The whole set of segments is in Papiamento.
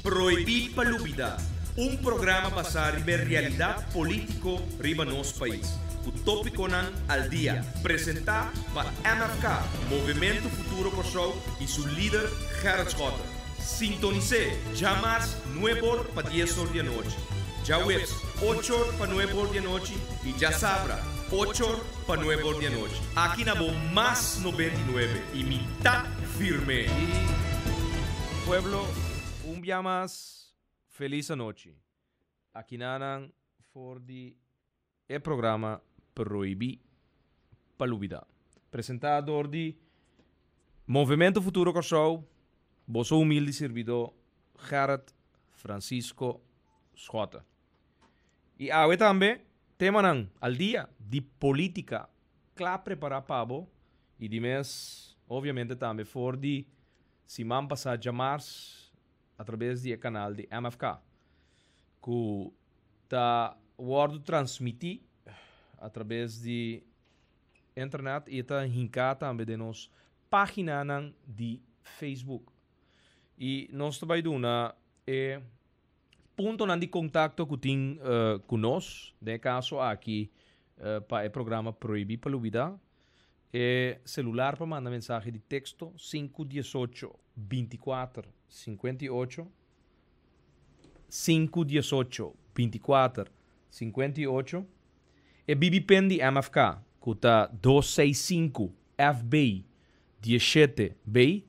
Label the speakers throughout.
Speaker 1: Prohibí pa Lubidá, un programa basá riba e realidat polítiko riba nos pais, ku tópikonan al dia, presentá pa MFK, Movementu Futuro Kòrsou, i su lider Gerrit Schotte. Sintonis'é djamars nueb'or pa dies'or di anochi, djaweps och'or pa nueb'or di anochi i djasabra och'or pa nueb'or di anochi. Aki na bo Mas 99 i mi ta firme!
Speaker 2: I pueblo un bia mas felis anochi. Akinanan for di e programa Prohibí pa Lubidá. Presentá dor di Movemento Futuro Kòrsou, boso humilde sirbidó Gerrit Francisco Schotte. I awe tambe temanan al dia di polítika kla prepará pa bo i di mes obviamente tambe for di siman pasá djamars atrabes di e kanal di MFK ku ta wòrdu transmití atrabes di internet i e ta hinká tambe den nos páginanan di Facebook. I nos ta bai duna e puntonan di kontakto ku tin ku nos, den e kaso aki pa e programa Prohibí pa Lubidá, e selular pa manda mensahe di teksto sinku diesocho bintikuater 58, 5 18 24 58, e BB pin di MFK ku ta 265 FB 17 B,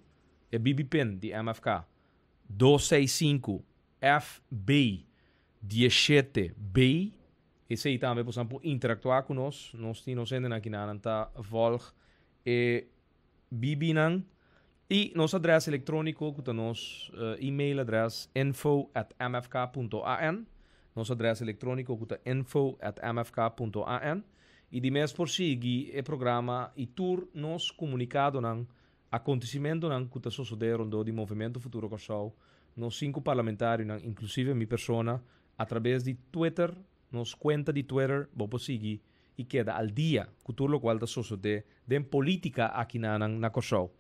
Speaker 2: e BB pin di MFK 265 FB 17 B. Esei tambe boso por interaktuá ku nos. Nos tin nos hendenan akinan ta volg e BB-nan. I nos adrès elektróniko ku ta nos e-mail adrès info@mfk.an. Nos adrès elektróniko ku ta info@mfk.an. I di mes por sigui e programa i tur nos komunikadonan, akontesimentonan ku ta sosodé rondó di Movementu Futuro Kòrsou, nos sinku parlamentarionan, inklusive mi persona, atrabes di Twitter, nos kuenta di Twitter, bo por sigui i keda al dia ku tur lokual ta sosodé den polítika akinanan na Kòrsou.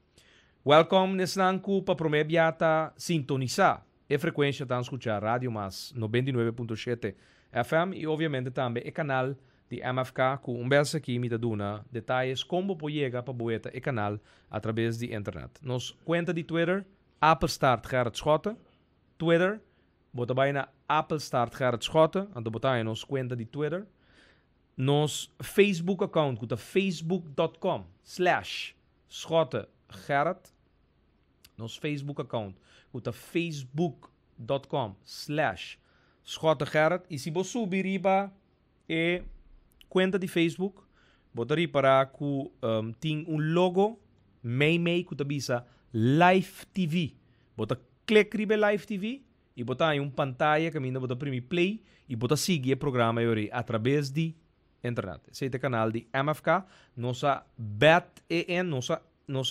Speaker 2: Wèlkòm n'esnan ku pa promé bia ta sintonisá e frekuensha ta skuchá Radio Mas 99.7 FM i obviamente tambe e kanal di MFK ku un bes aki mi ta duna detayes kon bo por yega pa boeta e kanal atrabes di internet. Nos kuenta di Twitter, @GerritSchotte, Twitter, bo ta bai na @GerritSchotte, anto bo ta haña nos kuenta di Twitter. Nos Facebook account ku ta facebook.com/SchotteGerrit. Nos Facebook account ku ta facebook.com/SchotteGerrit. I si bo subi riba e kuenta di Facebook, bo ta ripará ku tin un logo mei mei ku ta bisa Live TV. Bo ta klik riba e Live TV i bo ta haña un pantaya kaminda bo ta primi play i bo ta sigui e programa ei atrabes di internet. Esei ta e kanal di MFK. Nos a bèt e en, nos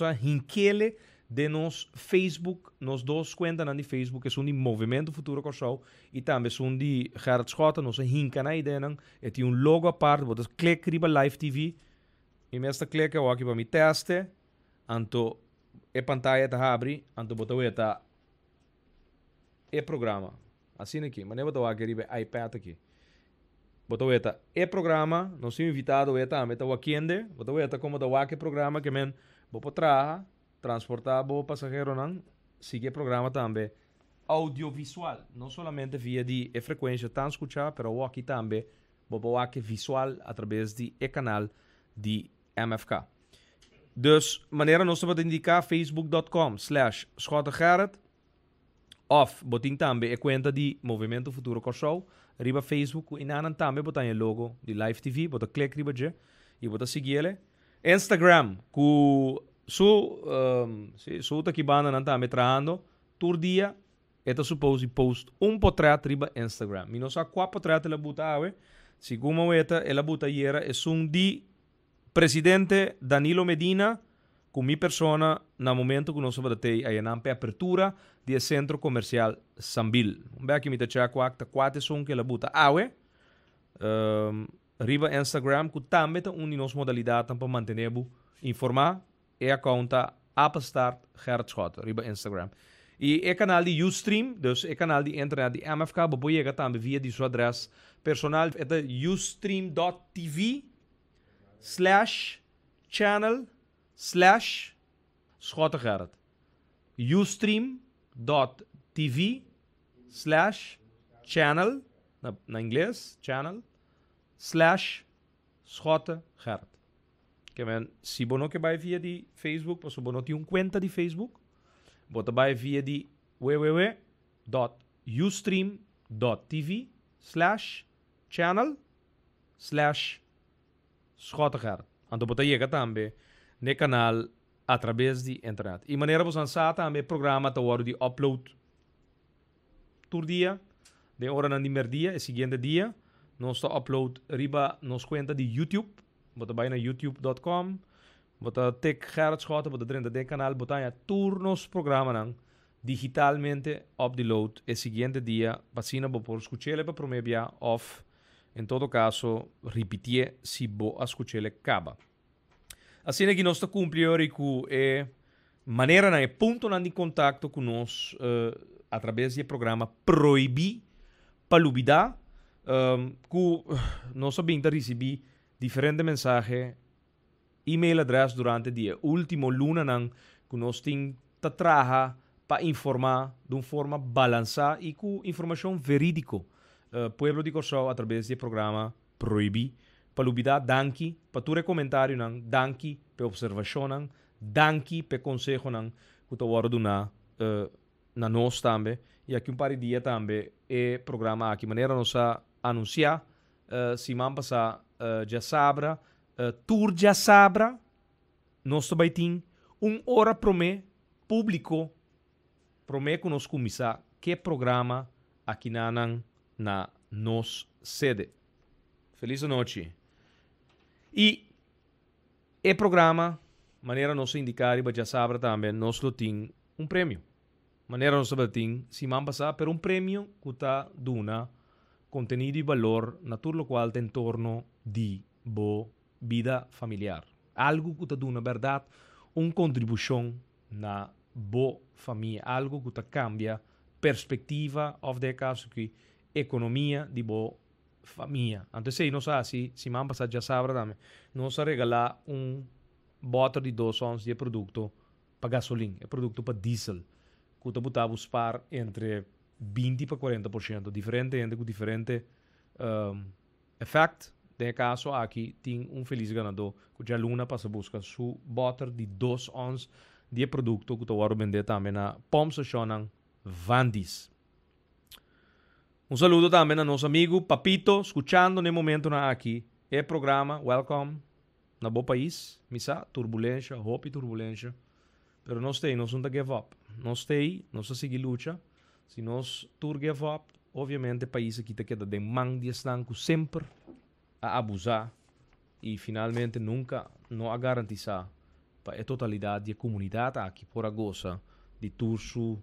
Speaker 2: a hinkele den nos Facebook, nos dos kuentanan di Facebook, esun di Movementu Futuro Kòrsou i tambe esun di Gerrit Schotte, nos a hinka nan ideanan. E tin un logo apart, bo ta klik riba Live TV. Mi mes ta klik awor aki pa mi teste, anto e pantaya ta habri, anto bo ta weta e programa. Asina aki, manera bo ta wak riba e iPad aki. Bo ta weta e programa, nos invitado e tambe ta wakiende, bo ta weta komo ta wak e programa ke men bo por traha, transportá bo pasaheronan, sigui e programa tambe audiovisual, no solamente via di e frekuensha tan skuchá, pero awor tambe bo por wak visual atrabes di e kanal di MFK. Dus, manera nos tabata indiká facebook.com/SchotteGerrit òf bo tin tambe e kuenta di Movementu Futuro Kòrsou riba Facebook i nan tambe bo ta e logo di Live TV, bo ta klik riba dje i bo ta sigui ele. Instagram ku su si, su ta kibanda nan tambe trahando tur dia e ta suppose post un portret riba Instagram. Mi no sa kua portret el a buta awe. Segun mi weta el a buta ayera esun di presidente Danilo Medina ku mi persona na momento ku nos tabata tei ayanan pe apertura di e sentro komersial Sambil. Un beki mi ta check wak ta kua esun ku el a buta awe riba Instagram ku tambe ta un di nos modalidatnan pa mantené bo informá. E account ta @GerritSchotte riba Instagram. I e kanal di Ustream, dus e kanal di internet di MFK, bo por yega tambe via di su adrès personal, e ta ustream.tv slash channel slash Schottegerrit. Ustream.tv slash channel, na, na ingles, channel, slash Schottegerrit. Ke men, si bo no ke bai via di Facebook, pasobra bo no tin un kuenta di Facebook, bo ta bai via di www.ustream.tv slash channel slash Schottegerrit. Anto bo ta yega tambe n'e kanal atrabes di internet. I manera boso sa tambe e programa ta wòrdu di upload tur dia den oranan di merdia e siguiente dia nos ta upload riba nos kuenta di YouTube. Bo ta bai na youtube.com, bo ta tik Gerrit Schotte, bo ta drenta den kanal, bo ta haña tur nos programanan digitalmente upload e siguiente dia pa asina bo por skuch'é pa promé bia òf en todo kaso ripitié si bo a skuch'é kaba. Asina ku nos ta kumpli ku e maneranan, e puntonan di kontakto ku nos atraves di e programa Prohibí pa Lubidá, ku nos a bin ta risibí diferente mensahe, e-mail adrès durante di e último lunanan ku nos tin ta traha pa informá di un forma balansá i ku informashon verídiko pueblo di Kòrsou atraves di e programa Prohibí pa Lubidá. Danki pa tur e komentarionan, danki pa e opservashonnan, danki pa e konsehonan ku ta wòrdu duná na nos tambe. I aki un par di dia tambe e programa aki, manera nos a anunsiá siman pasá djasabra, tur djasabra nos ta bai tin un ora promé públiko promé ku nos kuminsá ku e programa akinanan na nos sede. Felis anochi. I e programa, manera nos a indiká riba djasabra tambe, nos lo tin un premio. Manera nos tabatin siman pasá, pero un premio ku ta duna kontenido i balor na tur lokual ta entorno di bo bida familiar. Algu ku ta duna bèrdat un kontribushon na bo famia, algu ku ta kambia perspektiva òf den e kaso aki ekonomia di bo famia. Anto esei nos a hasi siman pasá djasabra tambe. Nos a regalá un bòter di dos ons di e produkto pa gasolin, e produkto pa diesel, ku ta buta bo spar entre 20 pa 40%. Diferente hende ku diferente efèkt. Den e kaso aki tin un felis ganadó ku djaluna pasa buska su bòter di dos ons di e produkto ku ta wòrdu bendé tambe na pòmpstashonnan Vandis. Un saludo tambe na nos amigu Papito skuchando na e momentunan aki e programa. Welcome na bo pais. Mi sa, turbulensha, hopi turbulensha. Pero nos t'ei, nos no ta give up. Nos t'ei, nos ta sigui lucha. Si nos tur give up, obviamente e pais aki ta keda den man di esnan ku semper a abusá i finalmente nunka no a garantisá pa e totalidat di e komunidat aki por a gosa di tur su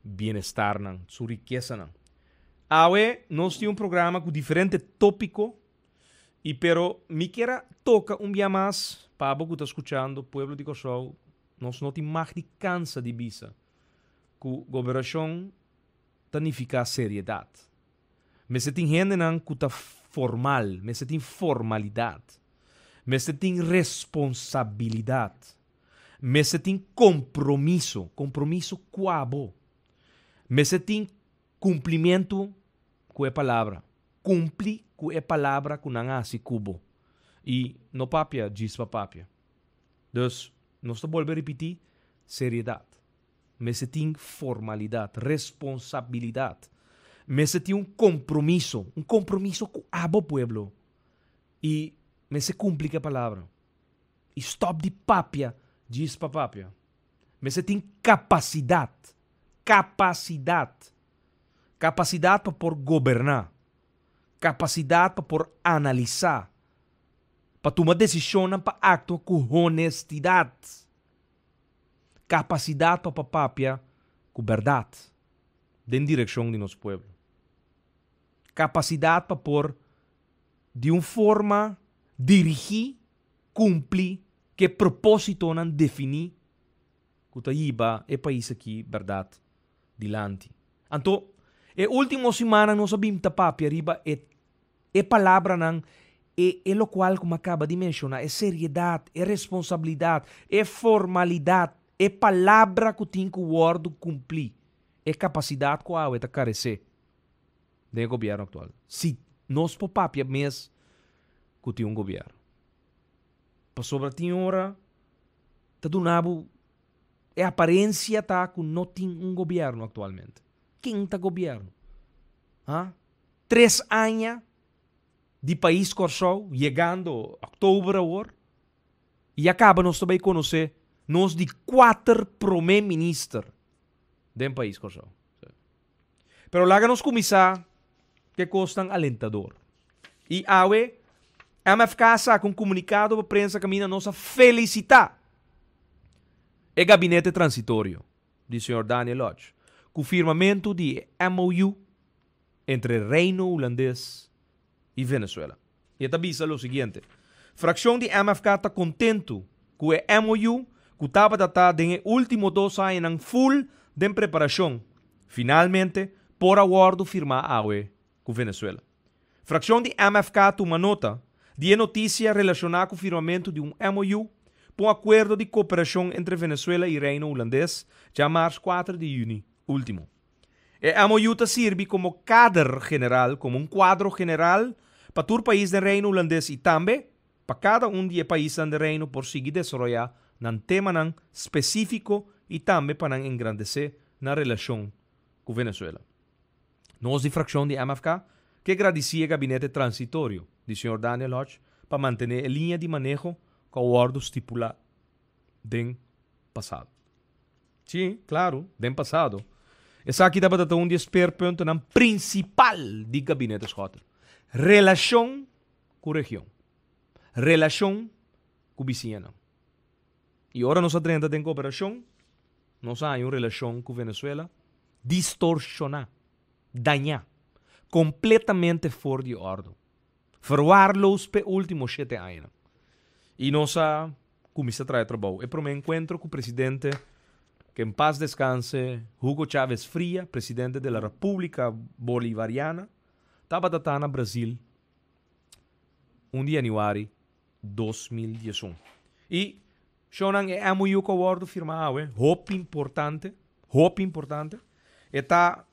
Speaker 2: bienestarnan, su rikesanan. Awe nos tin un programa ku diferente tópiko i pero mi kier a toka un bia mas pa abo ku ta skuchando, pueblo di Kòrsou, nos no tin mag di kansa di bisa ku goberashon ta nifiká seriedat. Mester tin hendenan ku ta formal, mester tin formalidat. Mester tin responsabilidat. Mester tin kompromiso, kompromiso ku abo. Mester tin kumplimentu ku e palabra. Kumpli ku e palabra ku nan a hasi ku bo. I no papia djis pa papia. Dus, nos ta bolbe ripití, seriedat. Mester tin formalidat, responsabilidat. Mester tin un kompromiso, un kompromiso ku abo pueblo. I mester kumpli ku e palabra. I stòp di papia djis pa papia. Mester tin kapasidat, kapasidat. Kapasidat pa por goberná. Kapasidat pa por analisá. Pa tuma desishonnan pa aktua ku honestidat. Kapasidat pa pa papia ku bèrdat den direkshon di nos pueblo. Kapasidat pa por di un forma dirigí kumpli ku e propósitonan definí ku ta hiba e pais aki bèrdat. dilanti. Anto, e último simannan nos a bin ta papia riba e e palabranan, e e lokual ku mi a kaba di menshoná, e seriedat, e responsabilidat, e formalidat, e palabra ku tin ku wòrdu kumplí, e kapasidat ku awe ta karesé den e gobièrnu aktual. Si nos por papia mes ku tin un gobièrnu. Pasobra tin ora ta duna bo e aparensia ta ku no tin un gobièrnu aktualmente. Ken ta gobièrnu? Ha? Tres aña di pais Kòrsou, yegando òktober awor, i a kaba nos ta bai konosé nos di kuater promé minister den pais Kòrsou. Pero laga nos kuminsá ku e kosnan alentador. I awe MFK a saka un komunikado pa prensa kaminda nos a felisitá e gabinete transitorio di señor Daniel Lodge ku firmamentu di e MOU entre Reino Hulandes i Venezuela. I e ta bisa lo siguiente, Frakshon di MFK ta kontentu ku e MOU ku tabata ta den e último dos añanan ful den preparashon, finalmente por a wòrdu firmá awe ku Venezuela. Frakshon di MFK tuma nota di e notisia relashoná ku firmamentu di un MOU pa un akuerdo di koperashon entre Venezuela i Reino Hulandes djamars kuater di yüni último. E MOU ta sirbi komo kader general, komo un kuadro general pa tur pais den Reino Hulandes i tambe pa kada un di e paisnan den Reino por sigui desaroyá nan temanan spesífiko i tambe pa nan engrandesé nan relashon ku Venezuela. Nos di frakshon di MFK ke gradisí e gabinete transitorio di señor Daniel Hodge pa mantené e liña di maneho ku a wòrdu stipulá den pasado. Sí, klaru, den pasado. Esaki tabata ta un di e speerpuntonan prinsipal di Gabinete Schotten. Relashon ku region. Relashon ku bisiñanan. I ora nos a drenta den kooperashon, nos a haña un relashon ku Venezuela distorshoná, dañá, kompletamente for di òrdu. Verwaarloos p'e último shete añanan. I nos a kuminsá traha e trabou. E promé enkuentro ku presidente, ke en paz deskanse, Hugo Chávez Fría, presidente de la República Bolivariana, tabata ta na Brazil un di yanüari 2011. I shownan e MOU ku a wòrdu firmá awe, hopi importante, hopi importante. E ta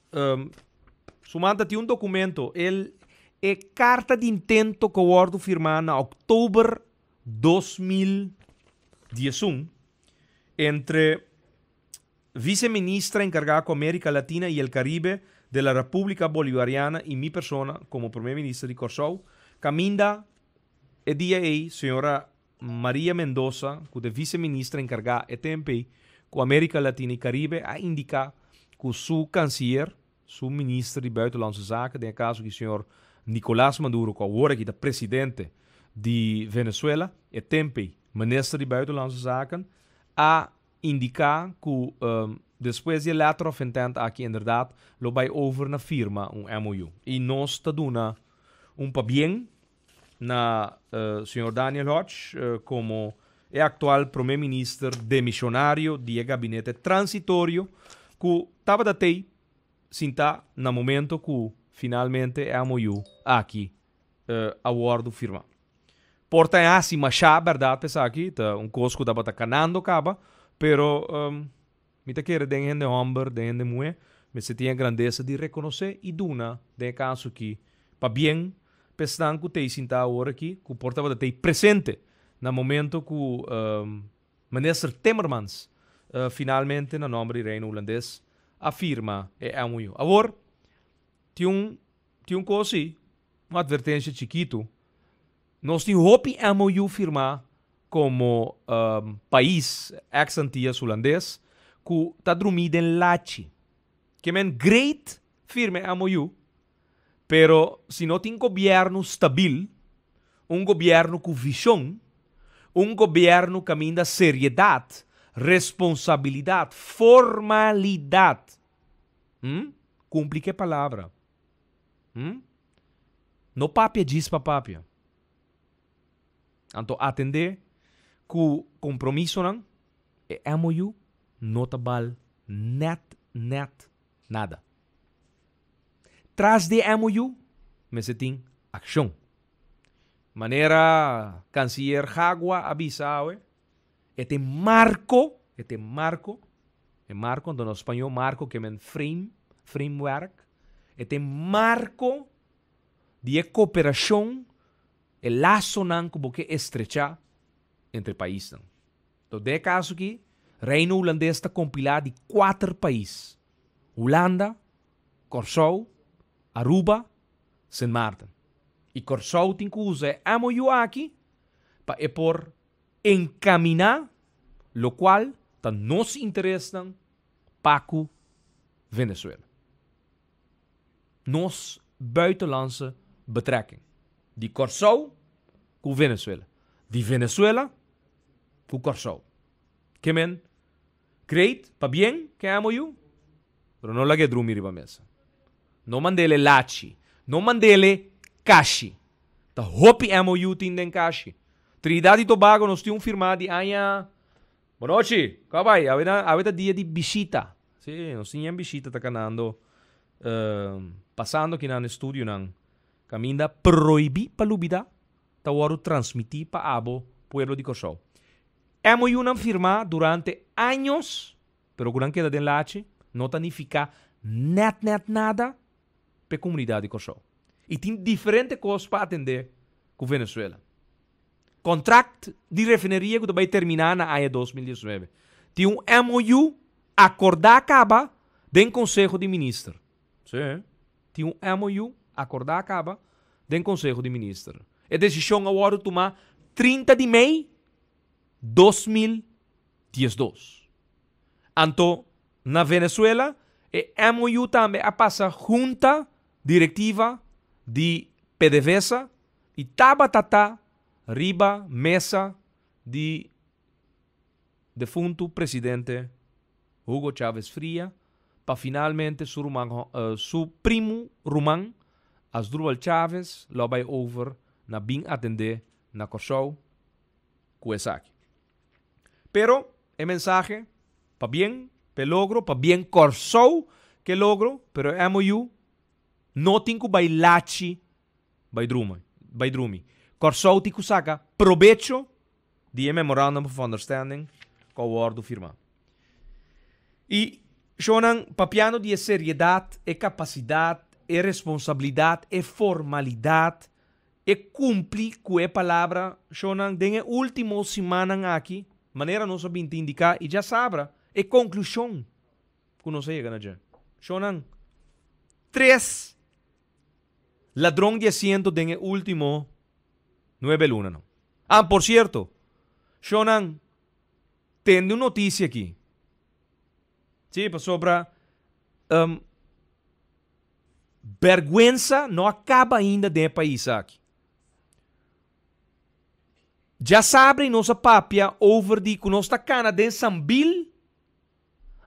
Speaker 2: Sumanta tin un dokumento, el e karta di intento ku a wòrdu firmá na òktober 2011 entre Viceministra enkargá ku Amérika Latina i el Karibe de la Repúblika Bolivariana i mi persona komo Promé Minister di Kòrsou, kaminda e dia ei señora Maria Mendoza, ku ta e viceministra enkargá e tempu ei ku Amérika Latina i Karibe, a indiká ku su kansier, su minister di Buitenlandse Zaken, den e kaso aki señor Nicolás Maduro, ku awor aki ta presidente di Venezuela, e tempu ei minister di Buitenlandse Zaken, a indiká ku despues di e letter of intent aki inderdat lo bai over na firma un MOU. I nos ta duna un pabien na señor Daniel Hodge komo e aktual prome minister demisionario di e gabinete transitorio ku tabata tei sintá na momento ku finalmente e MOU aki a wòrdu firmá. Por ta hasi mashá bèrdat pa esaki, ta un kos ku tabata kanando kaba, pero mi ta kere den hende hòmber, den hende muhé, mester tin e grandesa di rekonosé i duna den e kaso aki pabien pa esnan ku t'ei sintá awor aki, ku por tabata t'ei presente na momento ku Minister Timmermans finalmente na nòmber di Reino Hulandes a firma e MOU. Awor, tin un tin un kos si, un atvertensia chikitu, nos tin hopi MOU firmá komo pais eks Antias Hulandes ku ta drumí den lachi. Ke men great firma e MOU, pero si no tin gobièrnu stabil, un gobièrnu ku vishon, un gobièrnu kaminda seriedat, responsabilidat, formalidat, hm, kumpli ku e palabra, hm, no papia djis pa papia. Anto atendé ku kompromisonan, e MOU no ta bal nèt nèt. Nada. Tras di e MOU mester tin akshon. Manera Kansiyer Jagua a bisa awe, e ta e marko, e ta e marko, e marko, anto na spañó marko ke men frame, framewerk, e ta e marko di e koperashon, e lasonan ku bo ke estrechá entre paisnan. Anto den e kaso aki, Reino Hulandes ta kompilá di kuater pais, Hulanda, Kòrsou, Aruba, Sint Maarten. I Kòrsou tin ku usa e MOU aki pa e por enkaminá lokual ta nos interesnan pa ku Venezuela. Nos buitenlandse betrekking. Di Kòrsou ku Venezuela. Di Venezuela ku Kòrsou. Ke men Great, pabien ke MOU, pero no lag'é drumi riba mesa. No mand'ele lachi, no mand'ele kashi. Ta hopi MOU tin den kashi. Trinidad y Tobago nos tin un firmá di aña. Bonochi, kua bai? Awe na awe ta dia di bishita. Sí, nos tin yen bishita ta kanando, pasando akinan na e studionan. Kaminda prohibí pa lubidá ta wòrdu transmití pa abo, pueblo di Kòrsou. MOU-nan firmá durante años, pero ku nan keda den lachi, no ta nifiká nèt nèt nada pa e komunidat di Kòrsou. I tin diferente kos pa atendé ku Venezuela. Kontrakt di refineria ku ta bai terminá na aña 2019. Tin un MOU akordá kaba den Konseho di Minister. Sí, tin un MOU akordá kaba den Konseho di Minister. E desishon a wòrdu tumá 30 di mei 2012. Anto na Venezuela e MOU tambe a pasa hunta direktiva di PDVSA i tabata ta riba mesa di defuntu presidente Hugo Chávez Fria pa finalmente su ruman su primu ruman Asdrubal Chávez lo a bai over na bin atendé na Kòrsou ku esaki. Pero e mensahe pabien p'e logro, pabien Kòrsou k'e logro, pero e MOU no tin ku bai lachi bai drumi, bai drumi. Kòrsou tin ku saka probecho di e Memorandum of Understanding ku a wòrdu firmá. I shownan papiando di e seriedat, e kapasidat, e responsabilidat, e formalidat, e kumpli ku e palabra, shownan den e último simannan aki, manera nos a bin ta indiká i djasabra e konklushon ku nos a yega na dje. Shownan, tres ladron di asiento den e último nuebe lunanan. Ah, por sierto, shownan, tende un notisia aki. Sí, pasobra um, bergwensa no a kaba ainda den e pais aki. Djasabra i nos a papia over di ku nos ta kana den Sambil,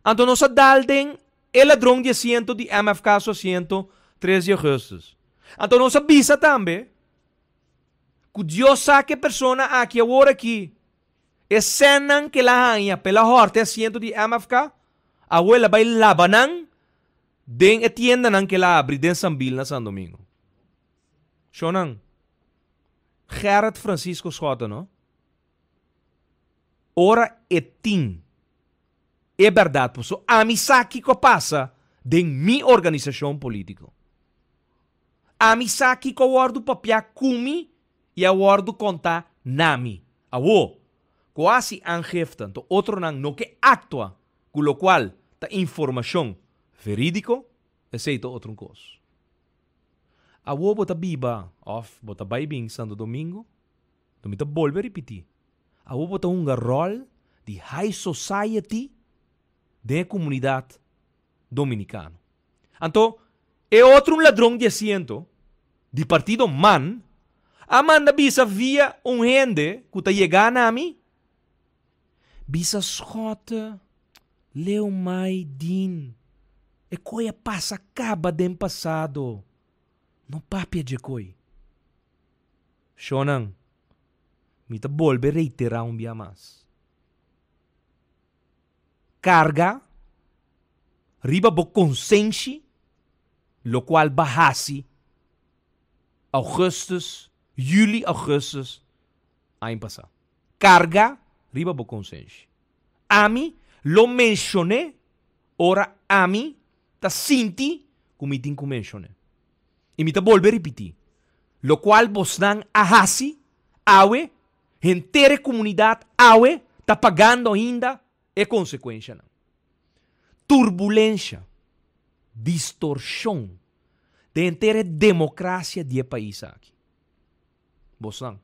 Speaker 2: anto nos a dal den e ladron di asiento di MFK su asiento 3 di augustus. Anto nos a bisa tambe ku Dios sa ku e persona aki awor aki E sènnan ku el a haña pa el a hòrta e asiento di MFK, awor el a bai laba nan den e tiendanan ku el a abri den Sambil na San Domingo. Shonnan, Gerrit Francisco Schotte no? Ora e tin e bèrdat paso ami sa kiko a pasa den mi organisashon polítiko. Ami sa kiko a wòrdu papiá ku mi i a wòrdu kontá na mi. Awor, ku a hasi aangifte, anto otronan no ke aktua ku lokual ta informashon verídiko, esei ta otro un kos. Awor bo ta biba òf bo ta bai bin Santo Domingo? Anto mi ta bolbe ripití, awor bo ta hunga ròl di high society den e komunidat dominikano. Anto, e otro un ladron di asiento di partido man a manda bisa via un hende ku ta yegá na mi, Bisa Schotte, Leo Mai Dien, e koi a pasa kaba den pasado, no papia dje koi. Shonnan, mi ta bolbe reiterá un bia mas. Karga. riba bo konsenshi lokual bo a hasi augustus, juli, augustus aña pasá. Karga riba bo konsenshi. Ami lo menshon'é ora ami ta sinti ku mi tin ku menshon'é. I mi ta bolbe ripití, lokual bosnan a hasi awe, henter e komunidat awe ta pagando ainda e konsekuenshanan. Turbulensha, distorshon den henter e demokrasia di e pais aki. Bosnan,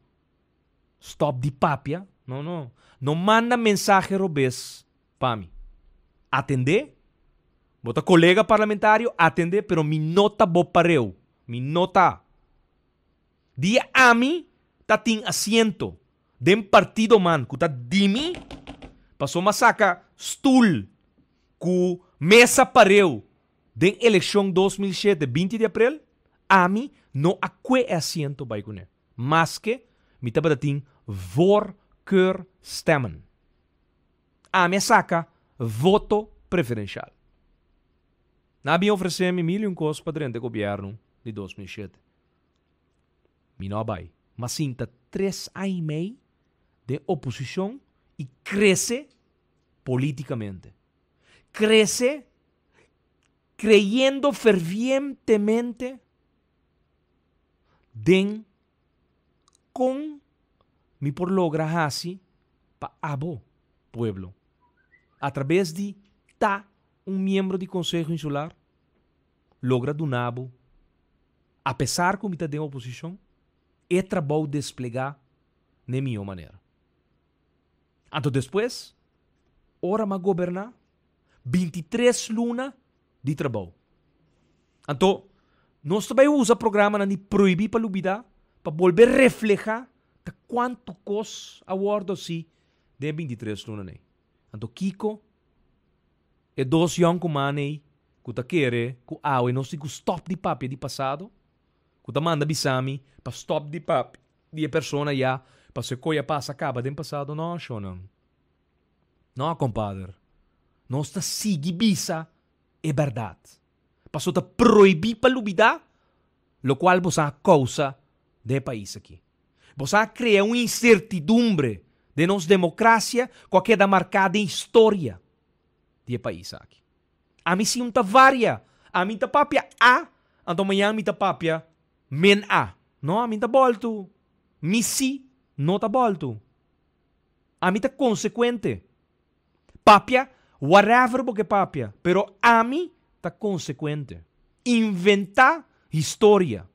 Speaker 2: stòp di papia, no no, no manda mensahe robes pa mi. Atendé, bo ta kolega parlamentario, atendé, pero mi no ta bo pareu, mi no ta. Dia ami ta tin asiento den partido man ku ta di mi, pasobra m'a saka stul ku mesa pareu den elekshon 2007 20 di aprel, ami no a kue e asiento bai kuné, maske mi tabata tin voorkeurstemmen. Ami a saka voto preferenshal. Nan a bin ofresé mi mil i un kos pa drenta e gobièrnu di 2007. Mi no a bai. M'a sinta tres aña i mei den oposishon i krese polítikamente. Krese kreyendo fervientemente den kon mi por logra hasi pa abo, pueblo, atrabes di ta un miembro di Konseho Insular, logra duna bo, apesar ku mi ta den oposishon, e trabou desplegá na e mihó manera. Anto despues, ora m'a goberná, 23 luna di trabou. Anto, nos ta bai usa programanan di Prohibí pa Lubidá pa bolbe reflehá ta kuantu kos a wòrdu hasi den e 23 lunanan ei. Anto kiko e dos yònkuman ei ku ta kere ku awe nos tin ku stòp di papia di pasado, ku ta manda bisa mi pa stòp di papia di e persona ya pasobra e koe a pasa kaba den pasado? No, shonnan. No, kompader. Nos ta sigui bisa e bèrdat. Pasobra ta prohibí pa lubidá lokual boso a kousa den e pais aki. Boso a krea un insertidumbre den nos demokrasia ku a keda marká den historia di e pais aki. Ami si un ta varia. Ami ta papia A, anto mañan mi ta papia men A. No, ami ta bòltu. Mi si no ta bòltu. Ami ta konsekuente. Papia whatever bo ke papia, pero ami ta konsekuente. Inventá historia,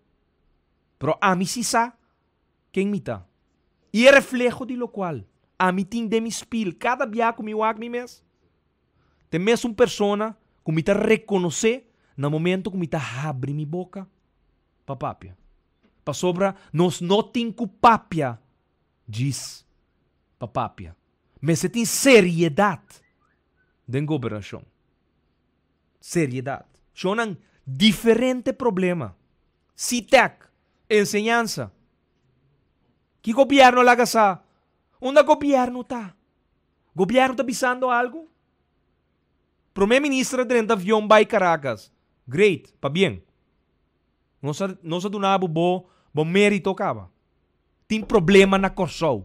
Speaker 2: pero ami si sa ken mi ta. I e refleho di lokual ami tin den mi spil kada bia ku mi wak mi mes, ta e mesun persona ku mi ta rekonosé na momento ku mi ta habri mi boka pa papia. Pasobra nos no tin ku papia djis pa papia. Mester tin seriedat den gobernashon. Seriedat. Shonnan diferente problema. Citec, enseñansa. Ki gobierno a laga sa? Unda gobierno ta? Gobierno ta bisando algo? Prome minister a drenta avion bai Caracas. Great, pabien. Nos a nos a duna bo bo bo merito kaba. Tin problema na Kòrsou.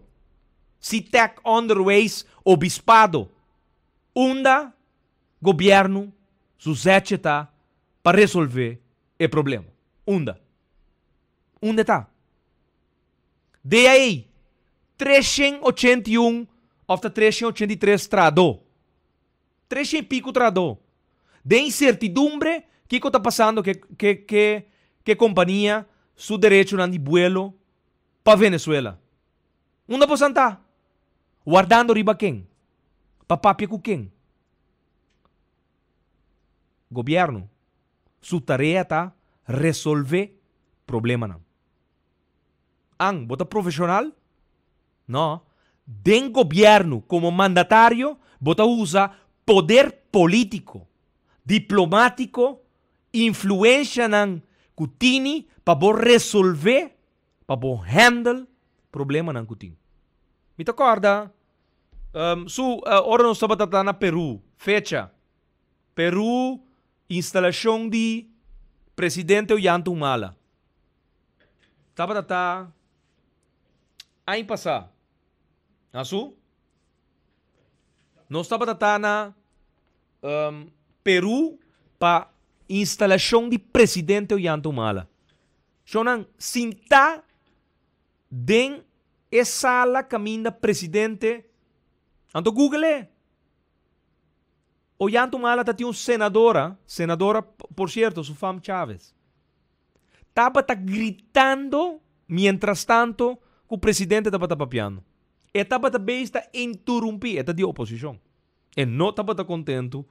Speaker 2: Citec Onderwijs Obispado unda gobièrnu su zètje ta pa resolvé e problema? Unda? Unda e ta? DAE, 381 òf ta 383 trahadó. 300 i piku trahadó. Den insertidumbre kiko ta pasando ke ke ke ke kompania su derechonan di buelo pa Venezuela. Unda bosan ta? Wardando riba ken? Pa papia ku ken? Gobierno su tarea ta resolve problemanan. An, bo ta profesional? No. Den gobierno como mandatario bo ta usa poder politico, diplomatico, influencianan cu tini pa bo resolve, pa bo handle problemanan cu tin. Mi ta corda su ora nos tabata ta na Peru, fecha. Peru, instalashon di presidente Ollanta Humala. Tabata ta aña pasá. Asu? Nos tabata ta na Peru pa instalashon di presidente Ollanta Humala. Shownan sintá den e sala kaminda presidente. Anto Google e. Ollanta Humala ta tin un senadora, senadora por cierto su fam Chavez. Tabata gritando mientras tanto ku presidente tabata papiando. E tabata beis ta interumpi, e ta di oposishon. E no tabata kontentu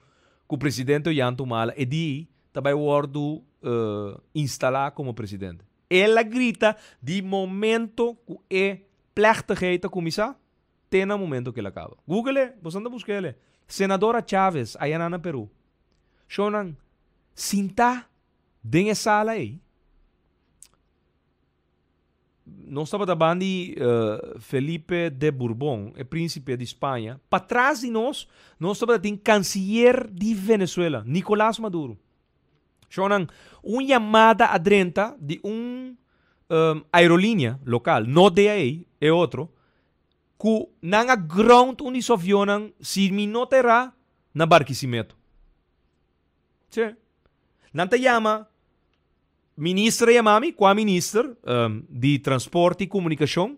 Speaker 2: ku presidente Ollanta Humala e di ta bai wòrdu instalá komo presidente. El a grita di momento ku e plechtigheid a kuminsá te na momento ku el a kaba. Google e, boso anda buska el e. Senadora Chavez ayanan na Peru. Shownan, sintá den e sala ei, nos tabata ban di Felipe de Bourbon, e principe di Spaña. Patras di nos, nos tabata tin canciller di Venezuela, Nicolas Maduro. Shownan, un yamada a drenta di un aerolinea local, no DAA, e otro, cu nan a ground un di su avionnan, si mi no ta erá, na Barquisimeto. Sí. Nan ta yama, minister a yama mi, cua minister? Di Transporte y Comunicacion,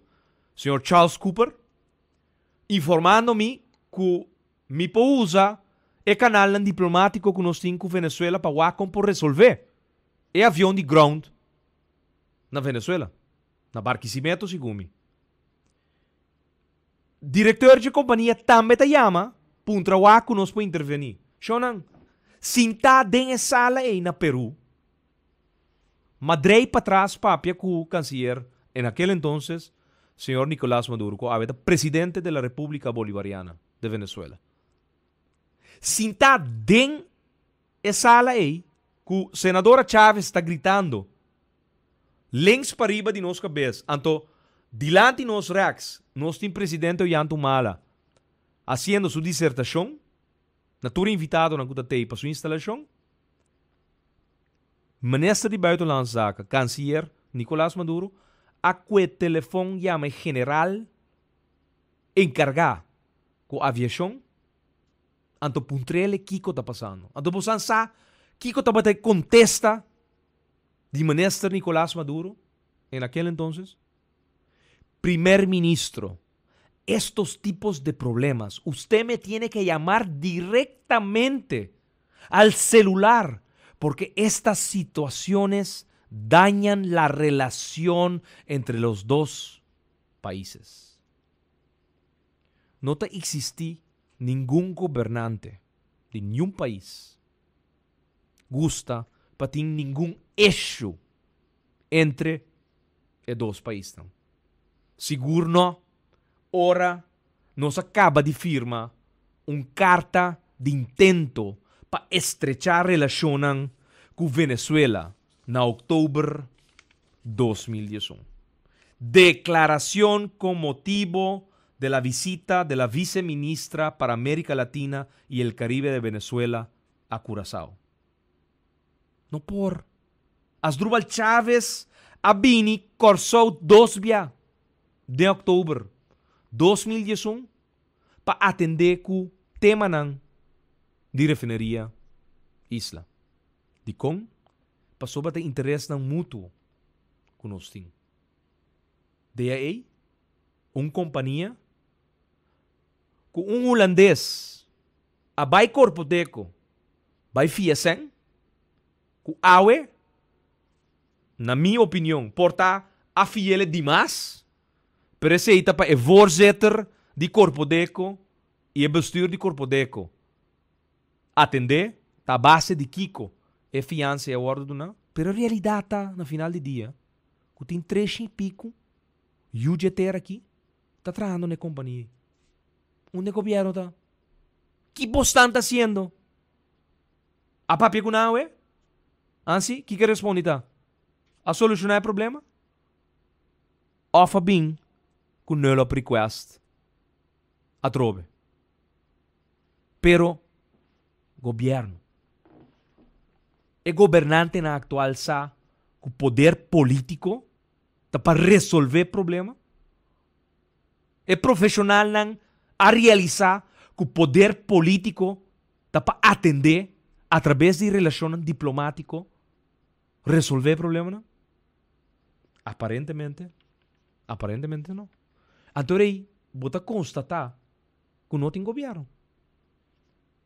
Speaker 2: señor Charles Cooper, informando mi cu mi por usa e canalnan diplomatico cu nos tin cu Venezuela pa wak con por resolve e avion di ground na Venezuela, na Barquisimeto segun mi. Directeur dje compania tambe ta yama puntra wak cu nos por interveni. Shownan, sinta den e sala ey na Peru, Madrey patras papia cu canciller en aquel entonces, señor Nicolas Maduro, cu awe ta presidente de la Republica Bolivariana de Venezuela. Sinta den e sala ey cu senadora Chavez ta gritando links pariba di nos cabes, anto dilanti nos rechts nos tin presidente Ollanta Humala haciendo su disertacion na tur invitadonan cu ta tey pa su instalacion. Minister di Buitenlandse Zaken, canciller Nicolas Maduro, a cue telefon yama e general encarga cu aviacion, anto puntrele kico ta pasando. Anto bosan sa kico tabata e contesta di minister Nicolas Maduro en aquel entonces? Primer ministro, estos tipos de problemas usted me tiene que llamar directamente al celular porque estas situaciones dañan la relación entre los dos países. No ta existi ningun gobernante di niun pais gusta pa tin ningun issue entre e dos paisnan. Sigur no ora nos a caba di firma un carta di intento pa estrecha relacionnan cu Venezuela na october 2011. Declaracion con motibo de la visita de la viceministra para América Latina y el Caribe de Venezuela a Curazao. No por. Asdrubal Chavez a bini Kòrsou dos bia den òktober 2011 pa atendé ku temanan di refineria Isla. Dikon? Pasobra ta interesnan mutuo ku nos tin. DAA, un kompania ku un hulandes a bai Korpodeko bai fia sèn, ku awe, na mi opinion, por ta a fiele dimas, pero esei ta pa e voorzitter di Korpodeko i e bestuur di Korpodeko atendé, ta a base di kiko e fiansa ei a wòrdu duná. Pero e realidat ta, na final di dia, ku tin tres i piku yu dje tera aki ta trahando na e kompania ei. Unda e gobièrnu ta? Ki bosnan ta hasiendo? A papia ku nan awe? Ansi, kiko e respondi ta? A solushoná e problema? Òf a bin ku nul op request atrobe? Pero gobièrnu. E gobernantenan aktual sa ku poder polítiko ta pa resolvé problema? E profeshonalnan a realisá ku poder polítiko ta pa atendé atrabes di relashonnan diplomátiko resolvé problemanan? Aparentemente, aparentemente no. Anto rei bo ta konstatá ku no tin gobièrnu.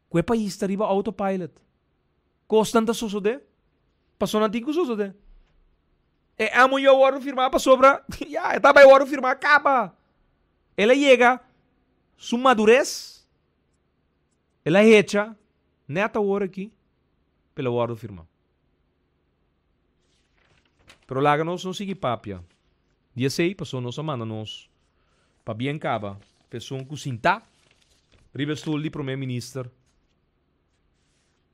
Speaker 2: Ku e pais ta riba autopilot. Kosnan ta sosodé pasobra nan tin ku sosodé. E MOU a wòrdu firmá pasobra ya e ta bai wòrdu firmá kaba. El a yega su madures, el a hecha nèt awor aki pa el a wòrdu firmá. Pero laga nos no sigui papia di esei pasobra nos a manda nos pa bien kaba pa esun ku sintá riba e stul di promé minister.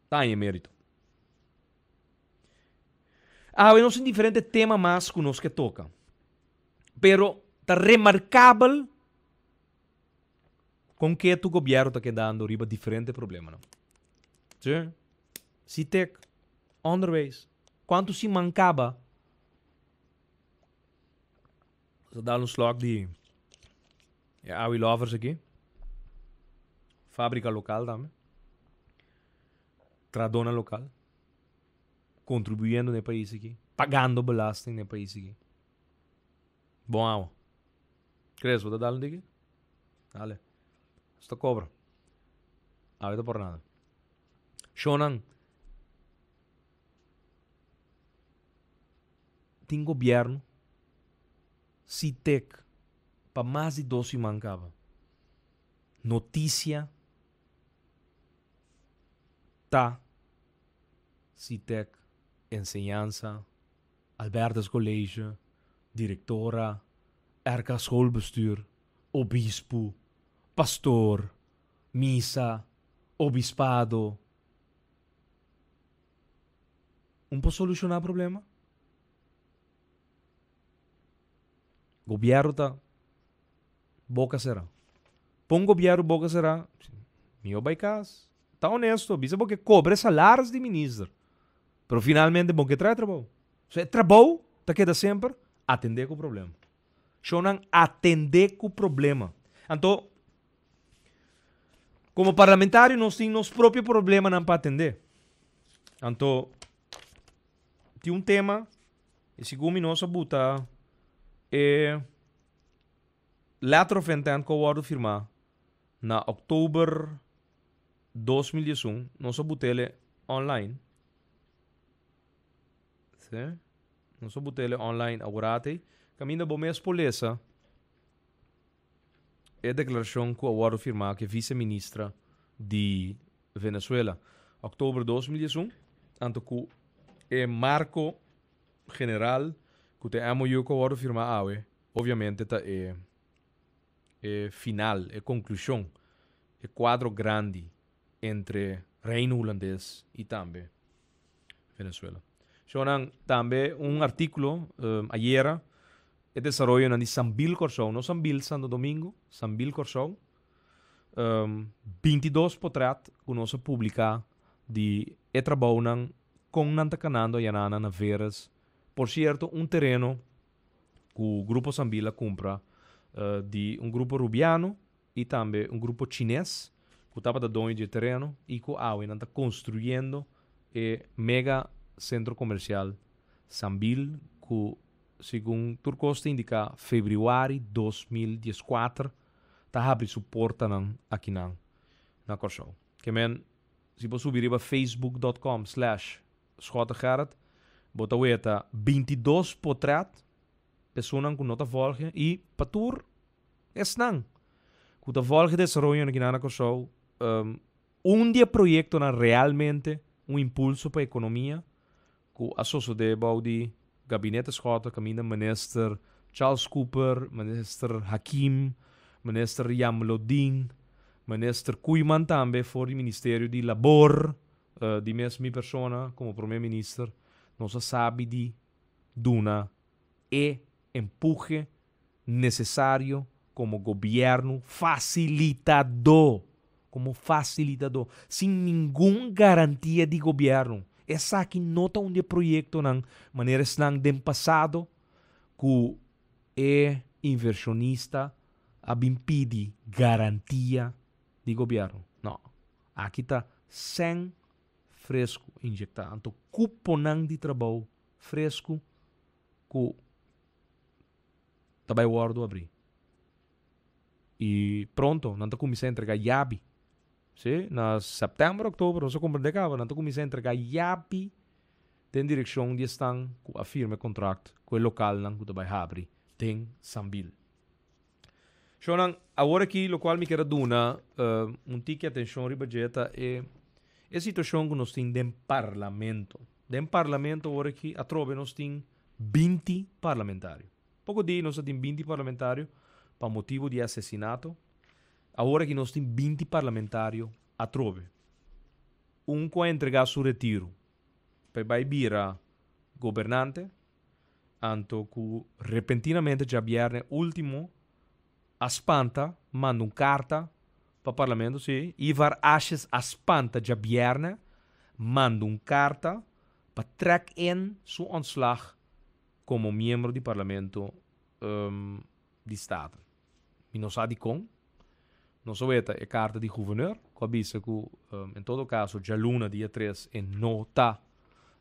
Speaker 2: Ta haña mérito. Awe nos tin diferente tema mas ku nos ke toka. Pero ta remarkabel kon ketu gobièrnu ta kedando riba diferente problemanan. Sí. Sitek, onderwijs, kuantu siman kaba Nos a dal un slok di e Awi Lovers aki. Fabrika lokal tambe. Tradona lokal. Kontribuyendo na e pais aki. Pagando belasting na e pais aki. Bon awa. Chris, bo ta dal un tiki? Dale. Nos ta kobra. Awe ta por nada. Shownan. Tin gobierno si tek pa mas di dos siman kaba. Noticia ta si tek enseñansa, Albertus College, directora, RK Schoolbestuur, obispo, pastor, misa, obispado. Un por solushoná problema? Gobièrnu ta boka será. Pon gobièrnu boka será, mihó bai kas. Ta honesto, bisa bo ke kobra e salaris di minister, pero finalmente bo ke trae trabou. So e trabou ta keda semper atendé ku problema. Shownan atendé ku problema. Anto, Komo parlamentario nos tin nos propio problemanan pa atendé. Anto tin un tema i segun mi nos a buta e letter of intent ku a wòrdu firmá na òktober 2011, nos a but'el online. Sí, nos a but'el online aworat ei. Kaminda bo mes por lesa. E deklarashon ku a wòrdu firmá ku e viseministra di Venezuela òktober 2011, anto ku e marko general ku ta e MOU ku a wòrdu firmá awe, obviamente ta e e final, e konklushon, e kuadro grandi entre Reino Hulandes i tambe Venezuela. Shownan, tambe un artíkulo ayera e desaroyonan di Sambil Kòrsou, no Sambil Santo Domingo, Sambil Kòrsou, 22 potret ku nos a publiká di e trabounan kon nan ta kanando ayananan na Veres. Por sierto, un tereno ku Grupo Sambil a kumpra di un grupo rubiano i tambe un grupo chines ku tabata doño di e tereno i ku awe nan ta konstruyendo e mega sentro komersial Sambil ku segun tur kos ta indiká febrüari 2014 ta habri su portanan akinan na Kòrsou. Ke men si bo subi riba facebook dot com slash schottegerrit bo ta weta 22 potrèt esunnan ku no ta vòlge i pa tur Esnan ku ta vòlge desaroyo na Guinana Kòrsou, un di e proyektonan realmente un impulso pa ekonomia ku a sosodé bou di Gabinete Schotte kaminda Minister Charles Cooper, Minister Hakim, Minister Jamlodin, Minister Koeiman tambe for di Ministerio di Labor, di mes mi persona komo Prome Minister nos a sabi di duna e empuhe nesesario komo gobièrnu fasilitadó, komo fasilitadó, sin ningun garantia di gobièrnu. Esaki no ta un di e proyektonan manera esnan den pasado ku e invershonista a bin pidi garantia di gobièrnu. No, aki ta sèn fresku injektá. Anto kuponan di trabou fresku ku ta bai wòrdu abrí. I pronto nan ta kuminsá entregá yabi. Sí, na sèptèmber, òktober, nos a komprendé kaba, nan ta kuminsá entregá yabi den direkshon di esnan ku a firma e kontrakt ku e lokalnan ku ta bai habri den Sambil. Shownan, awor aki lokual mi kier a duna un tiki atenshon riba dje ta e e situashon ku nos tin den parlamento. Den parlamento awor aki atrobe nos tin 20 parlamentario. Poko di nos a tin 20 parlamentario pa motibu di e asesinato. Awor aki nos tin 20 parlamentario atrobe. Un ku a entregá su retiru pa e bai bira gobernante, anto ku repentinamente djabièrnè último a spanta manda un karta pa parlamento, sí, Ivar Asjes a spanta djabièrnè manda un karta pa trèk in su ontslag komo miembro di parlamento di Staten. Mi no sa dikon. Nos a weta e karta di guverneur ku a bisa ku en todo kaso djaluna dia tres e no ta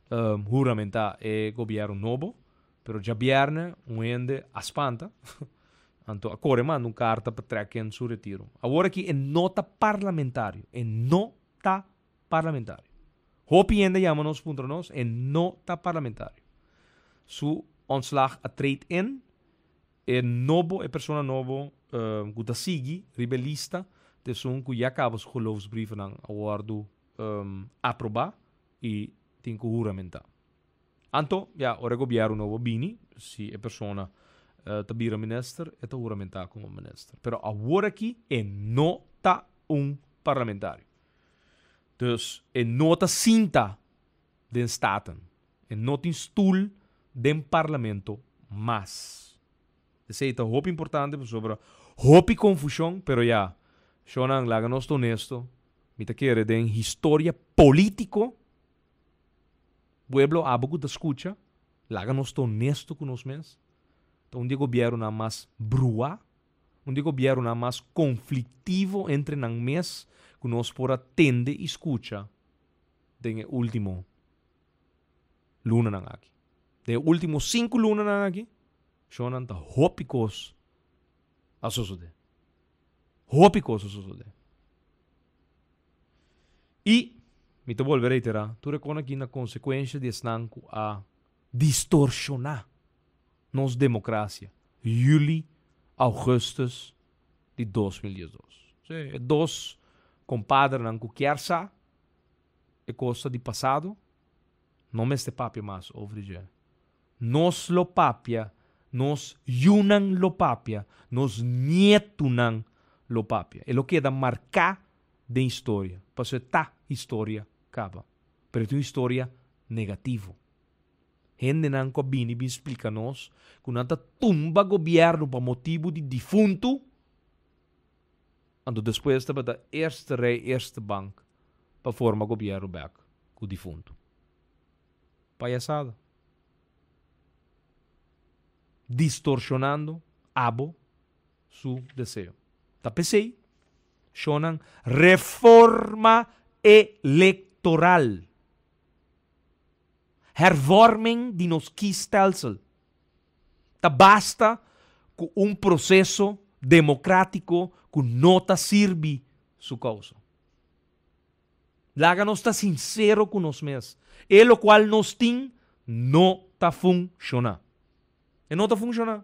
Speaker 2: huramentá e gobièrnu nobo, pero djabièrnè un hende a spanta anto a kore manda un karta pa trèk en su retiro. Awor aki e no ta parlamentario, e no ta parlamentario. Hopi hende a yama nos puntra nos, e no ta parlamentario. Su ontslag a treed in E nobo, e persona nobo ku ta sigui riba e lista ta esun ku ya kaba su geloofsbrievennan a wòrdu aprobá i tin ku huramentá. Anto, ya, ora e gobièrnu nobo bini, si e persona ta bira minister, e ta huramentá komo minister. Pero awor aki e no ta un parlamentario. Dus e no ta sinta den Staten. E no tin stul den Parlamento mas. Esei ta hopi importante pasobra hopi confusion, pero ya, shownan laga nos ta honesto, mi ta kere den historia politico, pueblo abo cu ta scucha, laga nos ta honesto cu nos mes, ta un di e gobiernonan mas brua, un di e gobiernonan mas conflictivo entre nan mes cu nos por a tende y scucha den e ultimo lunanan aki. Den e ultimo sinku lunanan aki, shownan ta hopi kos a sosode. Hopi kos a sosode. I mi ta bolbe reiterá, tur e kon aki na konsekuensha di esnan ku a distorshoná nos demokrasia yüli, augustus di 2012. Sí, e dos kompadrenan ku kier sa e kos ta di pasado, no mester papia mas over di dje. Nos lo papia, nos yunan lo papia, nos nietunan lo papia. E lo keda marká den historia, pasobra e ta historia kaba, pero e ta un historia negativo. Hendenan ku a bini bin splika nos ku nan ta tumba gobièrnu pa motibu di difuntu, Anto despues tabata eerste rij, eerste bank pa forma gobierno bek cu difunto. Payasada. Distorsionando abo su deseo. Ta pesey shonan reforma electoral. Hervorming di nos kiesstelsel. Ta basta ku un proseso demokratiko ku no ta sirbi su kousa. Laga nos ta sinsero ku nos mes, e lokual nos tin no ta funshoná. E no ta funshoná.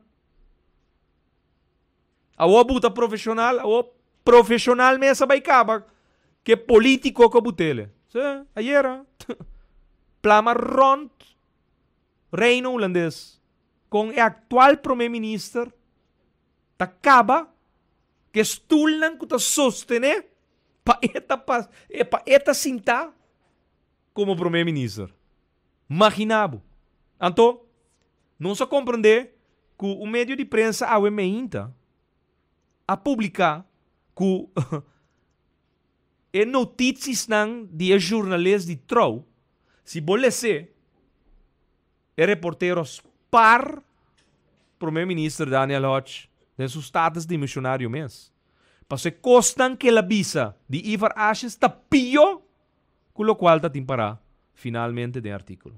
Speaker 2: Awor bu ta profeshonal, awor profeshonal mes a bai kaba ke politiko ku a butele. Sí, ayera plama rònt Reino Hulandes kon e aktual prome minister ta kaba ku e stulnan ku ta sostené pa e ta pa e ta sintá komo prome minister. Magina bo. Anto, nos a komprendé ku un medio di prensa awe meinta a publiká ku e notitsisnan di e journalist di Trouw. Si bo les'é, e reportero spar Prome Minister Daniel Hodge den su status di misionario mes. Paso e kosnan ku el a bisa di Ivar Asjes ta pió ku lokual ta tin pará finalmente den e artíkulo.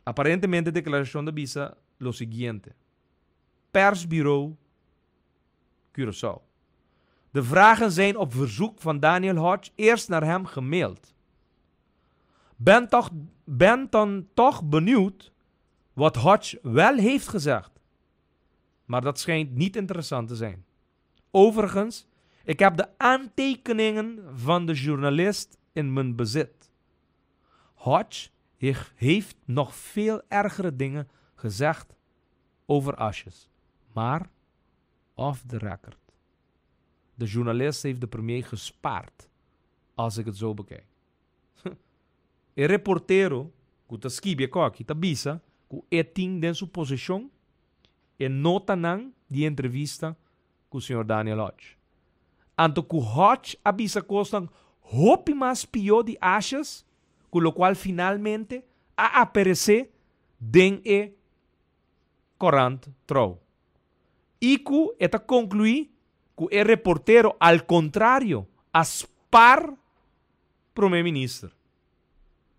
Speaker 2: Aparentemente e deklarashon ta bisa lo siguiente, Persbureau Curaçao. De vragen zijn op verzoek van Daniel Hodge eerst naar hem gemaild. Ben, toch, ben dan toch benieuwd wat Hodge wel heeft gezegd. Maar dat schijnt niet interessant te zijn. Overigens, ik heb de aantekeningen van de journalist in mijn bezit. Hodge heeft nog veel ergere dingen gezegd over Asjes. Maar off the record. De journalist heeft de premier gespaard, als ik het zo bekijk. E reportero ku ta skibi e kòki ta bisa ku e tin den su poseshon e notanan di e entrevista ku señor Daniel Hodge. Anto ku Hodge a bisa kosnan hopi mas pió di Asjes ku lokual finalmente a aperesé den e korant Trouw. I ku e ta konkluí ku e reportero al kontrario a spar Prome Minister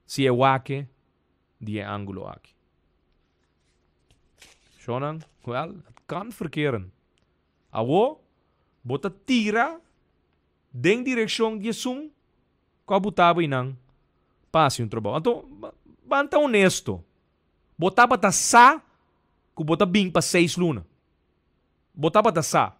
Speaker 2: si e wak di e ángulo aki. Shonnan, wèl, het kan verkeren. Awo bo ta tira den direkshon di esun ku a buta bo einan pa hasi un trabou. Anto, ban ta honesto. Bo tabata sa ku bo ta bin pa seis luna. Bo tabata sa.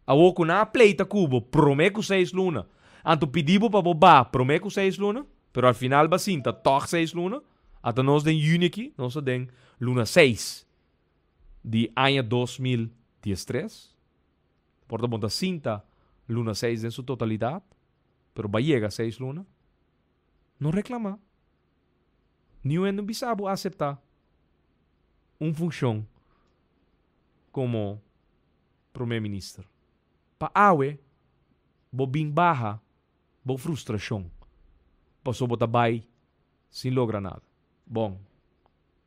Speaker 2: Awor ku nan a pleita ku bo promé ku seis luna, anto pidi bo pa bo ba promé ku seis luna, pero al final bo a sinta tòg seis luna, ata nos den yüni aki, nos ta den luna seis di aña 2013. Por ta bo ta sinta luna seis den su totalidat, pero bo a yega seis luna. No reklamá. Niun hende no bisa bo aseptá un funshon komo promé minister. Pa awe bo bin baha bo frustrashon pasobra bo ta bai sin logra nada. Bon,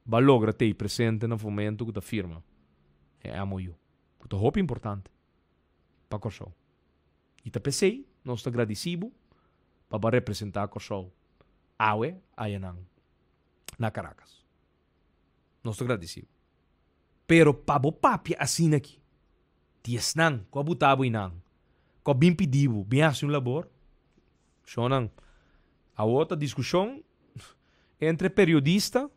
Speaker 2: bo a logra tei presente na momento ku ta firma e MOU, ku ta hopi importante pa Kòrsou. I ta p'esei nos ta gradisí bo pa bo a representá Kòrsou awe ayanan na Caracas. Nos ta gradisí bo. Pero pa bo papia asina aki, di esnan ku a buta bo einan, ku a bin pidi bo bin hasi un labor, shonnan, awor ta diskushon entre periodista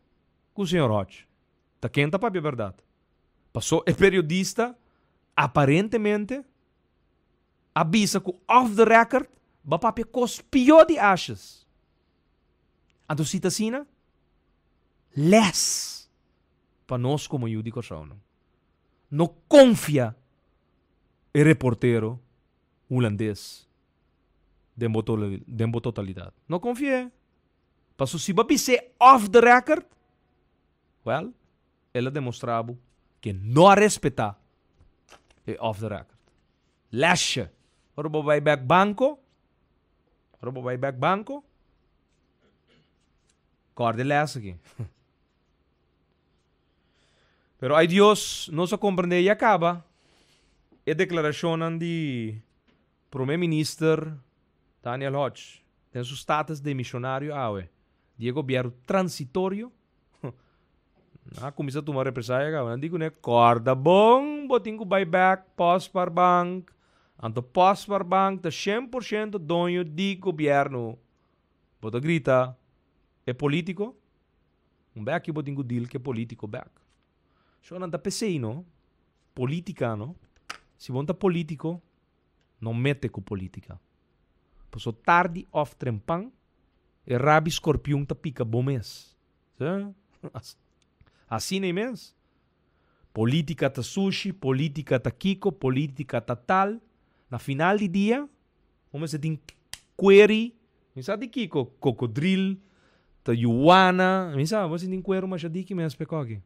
Speaker 2: ku señor Hodge. Ta ken ta papia bèrdat? Paso e periodista aparentemente a bisa ku off the record bo a papia kos pió di Ashes. Anto si ta asina, les pa nos komo yu di Kòrsounan. No konfia e reportero hulandes den bo den bo totalidat. No konfi'é. Paso si bo a bis'é off the record, wèl, El a demostra bo ke no a respetá e off the record. Lesje! Ora bo bai bek banko, ora bo bai bek banko, kòrda e lès aki. Pero ay Dios, nos a komprendé ya kaba e deklarashonnan di Prome Minister Daniel Hodge den su status demishonario awe di e gobièrnu transitorio. Nan a kuminsá tuma represaya kaba. Nan di kuné, Kòrda bon, bo tin ku bai bèk Postspaarbank. Anto Postspaarbank ta 100% doño di gobièrnu. Bo ta grita e polítiko? Un bèk bo tin ku deal ku e polítiko bèk. Shò nan ta p'esei no, polítika no. Si bo no ta polítiko, no mete ku polítika. Pasobra tardi òf trempan e rabi skorpion ta pika bo mes. Asina ei mes. Politica ta sushi, politica ta kiko, politica ta tal. Na final di dia, bo mester tin kueri, mi sa di kiko, kokodril, ta yuwana, mi sa, bo mester tin kueru masha diki mes p'e koki.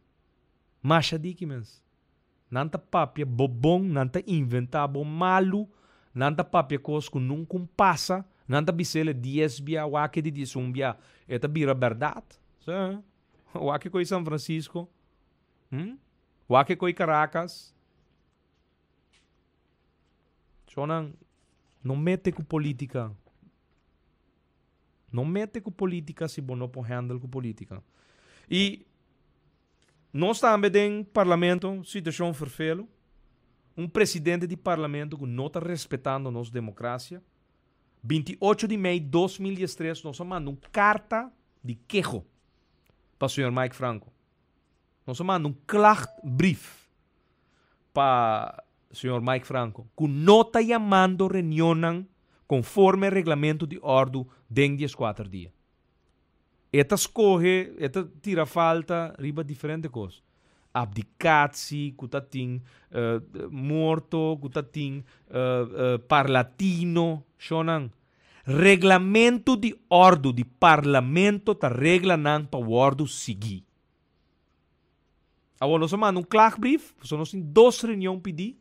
Speaker 2: Masha diki mes. Nan ta papia bobon, nan ta inventa bo malu, nan ta papia kos ku nunka un pasa. Nan ta bis'ele dies bia, wak e di diesun bia, e ta bira bèrdat. Sa. Wak e ko'i San Francisco. Hm? Wak e ko'i Caracas. Shonnan, no mete ku politica. No mete ku politica si bo no por handle ku politica. I nos tambe den parlamento, situacion ferfelu. Un presidente di parlamento ku no ta respetando nos democracia. 28 di mei 2013 nos a manda un carta di keho pa señor Mike Franco. Nos a manda un klachtbrief pa señor Mike Franco ku no ta yamando reunionnan konforme reglamento di òrdu den dieskuater dia. E ta skohe, e ta tira falta riba diferente kos. Abdikatie ku ta tin morto, ku ta tin parlatino, shonnan. Reglamento di òrdu di parlamento ta reglanan pa wòrdu sigui. Awor nos a manda un klaagbrief, pasobra nos tin dos reunion pidí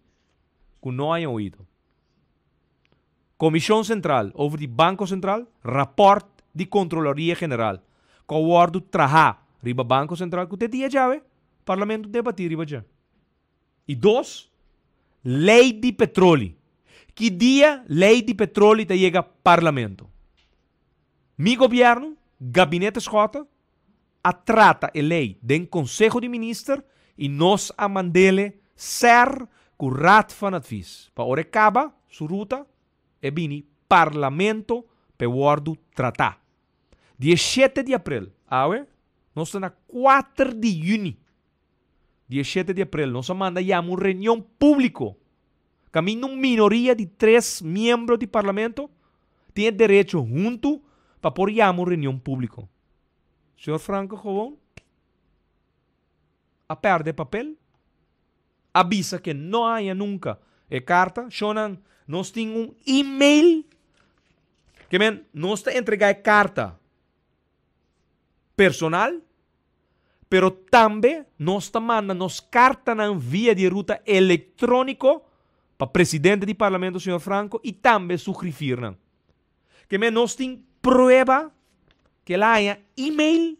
Speaker 2: ku no haña oido. Komishon Sentral over di Banko Sentral, rapòrt di Kontroloria General ku a wòrdu trahá riba Banko Sentral ku te dia djawe Parlamento debatí riba dje. I dos, Lei di Petroli. Ki dia Lei di Petroli ta yega Parlamento? Mi gobièrnu, Gabinete Schotte, a trata e lei den Conseho di Minister y nos a mandele ser cu Raad van Advies pa ora e caba su ruta e bini Parlamento p'e wordo trata. Dieshete di april, awe nos ta na kuater di juni, dieshete di april nos a manda yama un reunion publico caminda un minoria di tres miembro di Parlamento tin e derecho hunto pa por yama un reunion publico. Señor Franco gewoon a perde papel, a bisa ke no haña nunca e carta. Shonnan, nos tin un email ke men nos ta entrega e carta personal, pero tambe nos ta manda nos cartanan via di ruta electronico pa presidente di Parlamento señor Franco y tambe su grifiernan. Ke men nos tin prueba ke el a haña email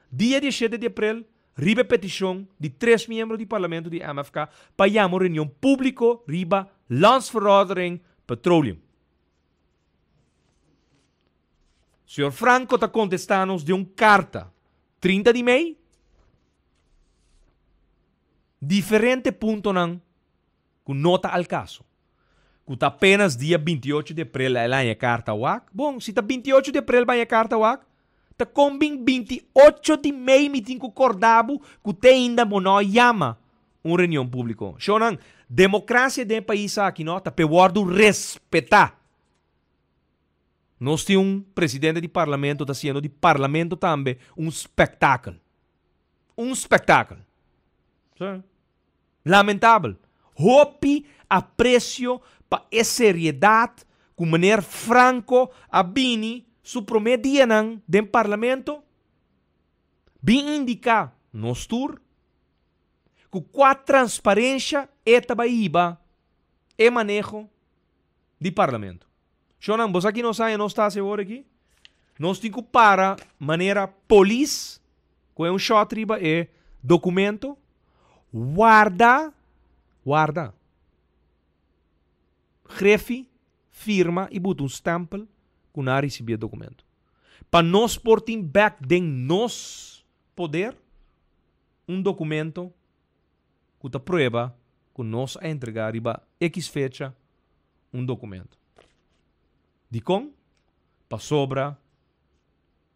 Speaker 2: dia dieshete di aprel riba e petishon di tres miembro di parlamento di MFK pa yama un reunion públiko riba Landsverordening Petroleum. Señor Franco ta kontestá nos den un karta 30 di mei diferente puntonan ku no ta al kaso. Ku ta apenas dia 28 di aprel el haña e karta wak. Bon, si ta 28 di aprel bo haña e karta wak, ta kon bin 28 di mei mi tin ku korda bo ku te ainda bo no a yama un reunion públiko. Shownan, demokrasia den e pais aki no ta p'e wòrdu respetá. Nos tin un presidente di parlamento ta hasiendo di parlamento tambe un spektakel. Un spektakel. Lamentabel. Hopi aprecio pa e seriedad cu meneer Franco a bini su prome dianan den Parlamento. Bin indica nos tur cu cua transparencia e ta bay hiba e maneho di Parlamento. Shonnan, bo sa ki nos haña nos ta haci awor aki? Nos tin cu para manera polis cu e un shot riba e documento, warda, warda, grefi, firma y buta un stempel cu nan a ricibi e documento. Pa nos por tin bek den nos poder un documento cu ta prueba cu nos a entrega riba X fecha un documento. Dicon? Pasobra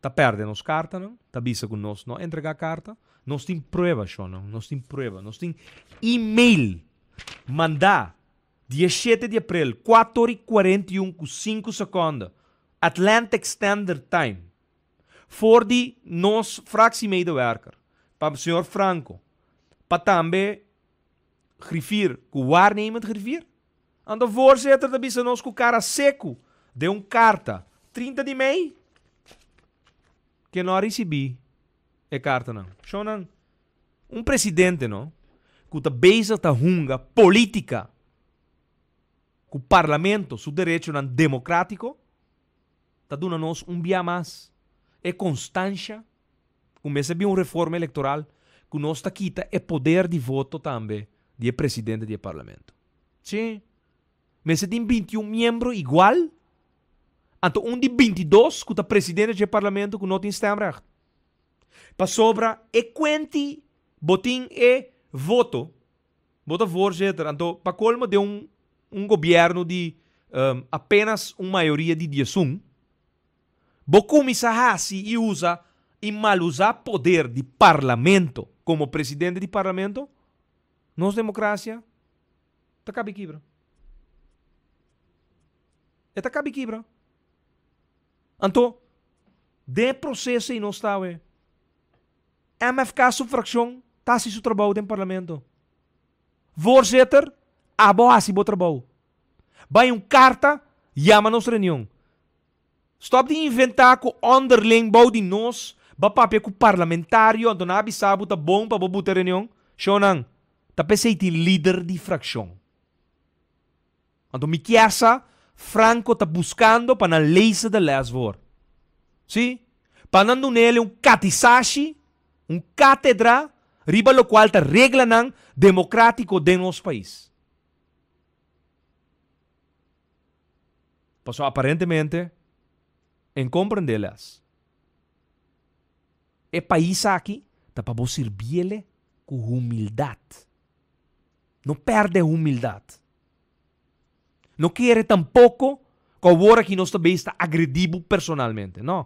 Speaker 2: ta perde nos cartanan, ta bisa cu nos no a entrega carta. Nos tin prueba, shonnan, nos tin prueba. Nos tin email manda 17 di april, 4 y 41 cu 5 seconde, Atlantic Standard Time, for di nos fractiemedewerker, pa señor Franco, pa tambe griffier cu waarnemend griffier. Anto voorzitter ta bisa nos cu cara secu den un carta 30 di mei ke no a ricibi e cartanan. Shownan, un presidente no cu ta bezig ta hunga politica cu parlamento su derechonan democratico. ta duna nos un bia mas e konstansha ku mester bin un reforma elektoral ku nos ta kita e poder di voto tambe di e presidente di e parlamento. Sí. Mester tin 21 miembro igual, anto un di 22 ku ta presidente di e parlamento ku no tin stemrecht. Pasobra e kuenti bo tin e voto, bo ta voorzitter, anto pa kolmo den un un gobierno di apenas un mayoria di 11, bo kuminsá hasi i usa i malusá poder di parlamento komo presidente di parlamento, nos demokrasia ta kabi kibra. E ta kabi kibra. Anto, den e proseso ei nos ta awe. MFK su frakshon ta hasi su trabou den parlamento. Voorzitter, abo hasi bo trabou. Bai un karta, yama nos reunion. Stop di inventá ku onderling bou di nos ba papia ku parlamentario anto nan a bisa bo ta bon pa bo buta reunion. Shownan, ta p'esei tin lider di frakshon. Anto mi kier sa Franco ta buskando pa nan lezen de les voor. Sí, pa nan dun'el un katisashi, un katedra riba lokual ta reglanan demokratiko den nos pais. Pasobra aparentemente en komprendé les. E pais aki ta pa bo sirbiele ku humildat. No pèrdè humildat. No kere tampoko ku awor aki nos ta bezig ta agredí bo personalmente. No.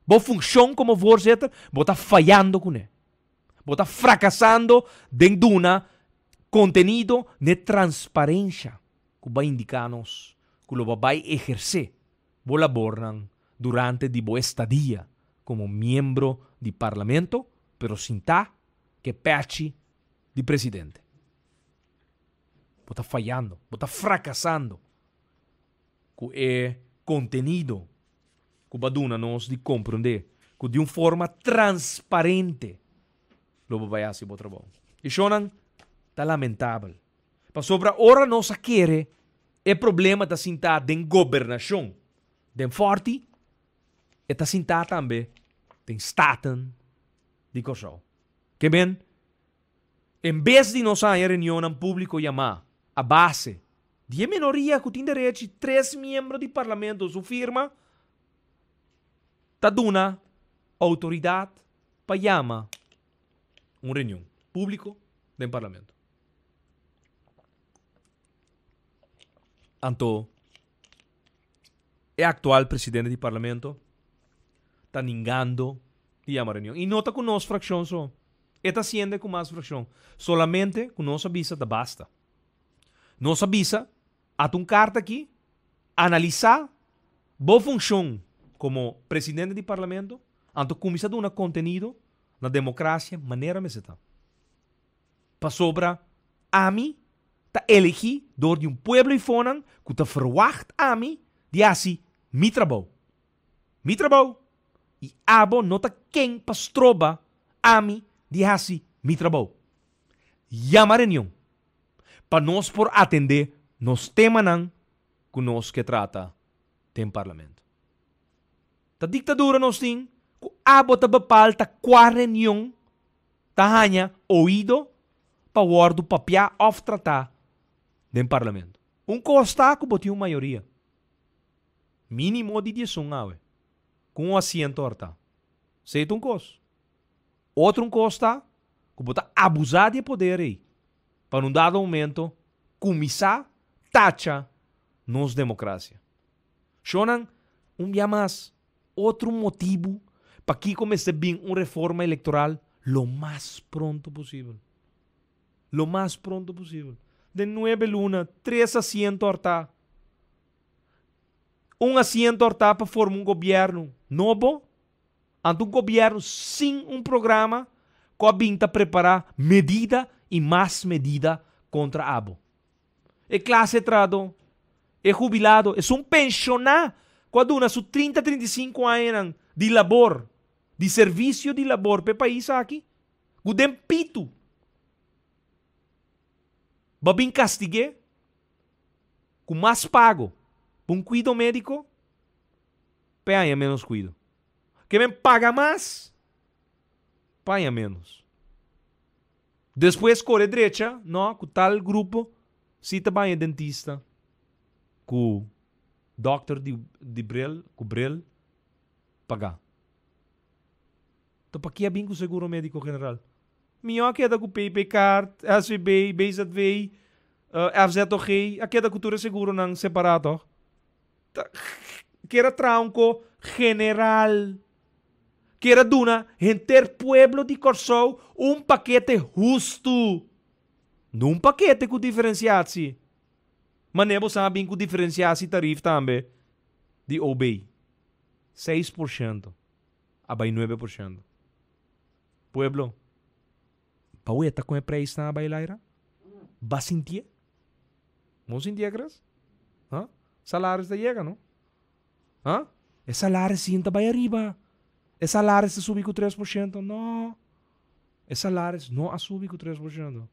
Speaker 2: Bo funshon komo voorzitter, bo ta fayando kuné. Bo ta frakasando den duna kontenido n'e transparensha ku bo a indiká nos ku lo bo bai ehersé bo labornan durante di bo estadia komo miembro di Parlamento, pero sintá ku e pèchi di presidente. Bo ta fayando, bo ta frakasando ku e kontenido ku bo a duna nos di komprondé ku di un forma transparente lo bo bai hasi bo trabou. I shonnan, ta lamentabel. Pasobra ora nos a kere e problema ta sintá den gobernashon, den Fòrti, e ta sintá tambe den Staten di Kòrsou. Ke men, en bes di nos haña reunionnan públiko yamá a base di e minoria ku tin derechi tres miembro di parlamento su firma, ta duna outoridat pa yama un reunion públiko den parlamento. Anto e aktual presidente di parlamento ta ningando di yama reunion. I no ta ku nos frakshon so. E ta hasiendo ku mas frakshon. Solamente ku nos a bisa ta basta. Nos a bisa, ata un karta aki, analisá bo funshon komo presidente di parlamento, anto kuminsá duna kontenido na demokrasia manera mester ta. Pasobra ami ta elegí dor di un pueblo i fonan ku ta ferwagt ami di hasi mi trabou. Mi trabou! I abo no ta ken pa stroba ami di hasi mi trabou. Yama reunion pa nos por atendé nos temanan ku nos ke trata den Parlamento. Ta diktadura nos tin ku abo ta bepal ta kua reunion ta haña oido pa wòrdu papiá òf tratá den Parlamento. Un kos ta ku bo tin un mayoria. Mínimo di 11 awe, ku un asiento hòrtá. Esei ta un kos. Otro un kos ta ku bo ta abusá di e poder ei pa na un dado momento kuminsá tacha nos demokrasia. Shonnan, un bia mas, otro motibu pakiko mester bin un reforma elektoral lo mas pronto posibel. Lo mas pronto posibel. Den nuebe luna, tres asiento hòrtá. Un asiento hòrtá pa forma un gobièrnu nobo, anto un gobièrnu sin un programa ku a bin ta prepará medida i mas medida kontra abo. E klase trahadó, e hubilado, esun penshoná ku a duna su 30, 35 añanan di labor, di servisio di labor pa e pais aki, ku den pitu bo a bin kastig'é ku mas pago pa un kuido médiko. P'e haña ménos kuido. Ke men paga mas, pa haña ménos. Despues kore drecha, no, ku tal grupo si ta baña dentista ku dòkter di di bril, ku bril pagá. Ta pakia bin ku seguro médiko general? Mihó a keda ku PP Card, SVB, BZV, FZOG, a keda ku tur e seguronan separá tòg? Ta kier a traha un ko general. Kier a duna henter pueblo di Kòrsou un pakete hustu. No un pakete ku diferensiatsi. Manera bo sa bin ku diferensiatsi tarif tambe di OB. 6% a bai 9%. Pueblo, ba weta kon e preisnan a bai laira? Ba sintié? Bo sintié, Chris? Ha? Salaris ta yega, no? Ha? E salaris sin ta bai ariba. E salaris ta subi ku 3%. No. E salaris no a subi ku 3%.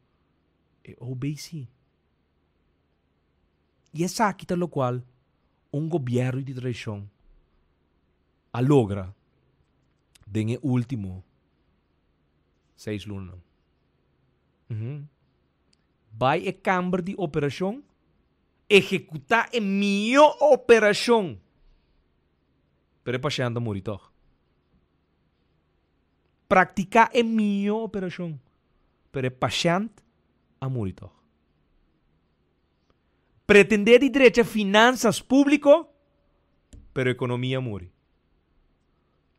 Speaker 2: E OB sí. I esaki ta lokual un gobièrnu di traishon a logra den e último seis lunanan. Bai e kamber di operashon, ehekutá e mihó operashon, pero e pashènt a muri tòg. Praktiká e mihó operashon, pero e pashènt a muri tòg. Pretendé di drecha finansas públiko, pero ekonomia a muri.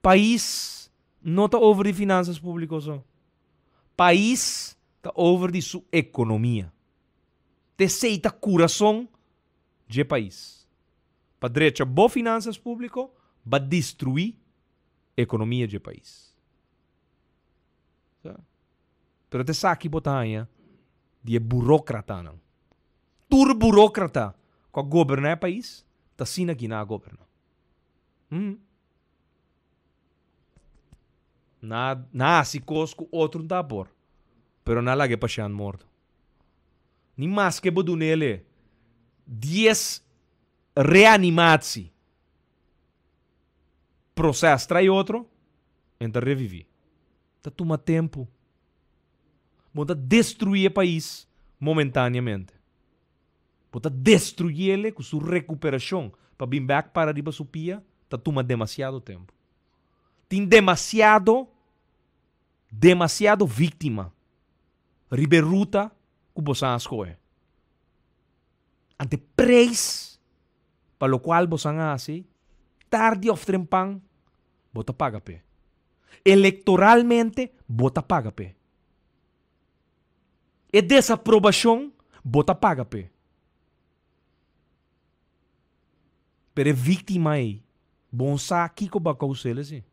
Speaker 2: Pais no ta over di finansas públiko so. Pais ta over di su ekonomia. T'esei ta kurason dje pais. Pa drecha bo finansas públiko, ba destruí ekonomia dje pais. Sa. Pero t'esaki bo ta haña di e burókratanan. Tur burókrata ku a goberná e pais ta asina ki nan a goberná. Hm. Na na hasi kos ku otro ta por, pero na laga e pashènt morto. Ni maske bo dun'el dies reanimatsie proses trai otro, en ta revivi. Ta tuma tempu. Bo ta destrui e pais momentaneamente. Bo ta destruyele ku su rekuperashon pa bin bèk para riba su pia ta tuma demasiado tempu. Tin demasiado, demasiado víktima riba e ruta ku bosan a skohe. Ante preis pa lokual bosan a hasi, tardi òf trempan bo ta paga p'e. Elektoralmente bo ta paga p'e. E desaprobashon bo ta paga p'e. Pero e víktima ei, bon sa kiko bo a kous'el esi.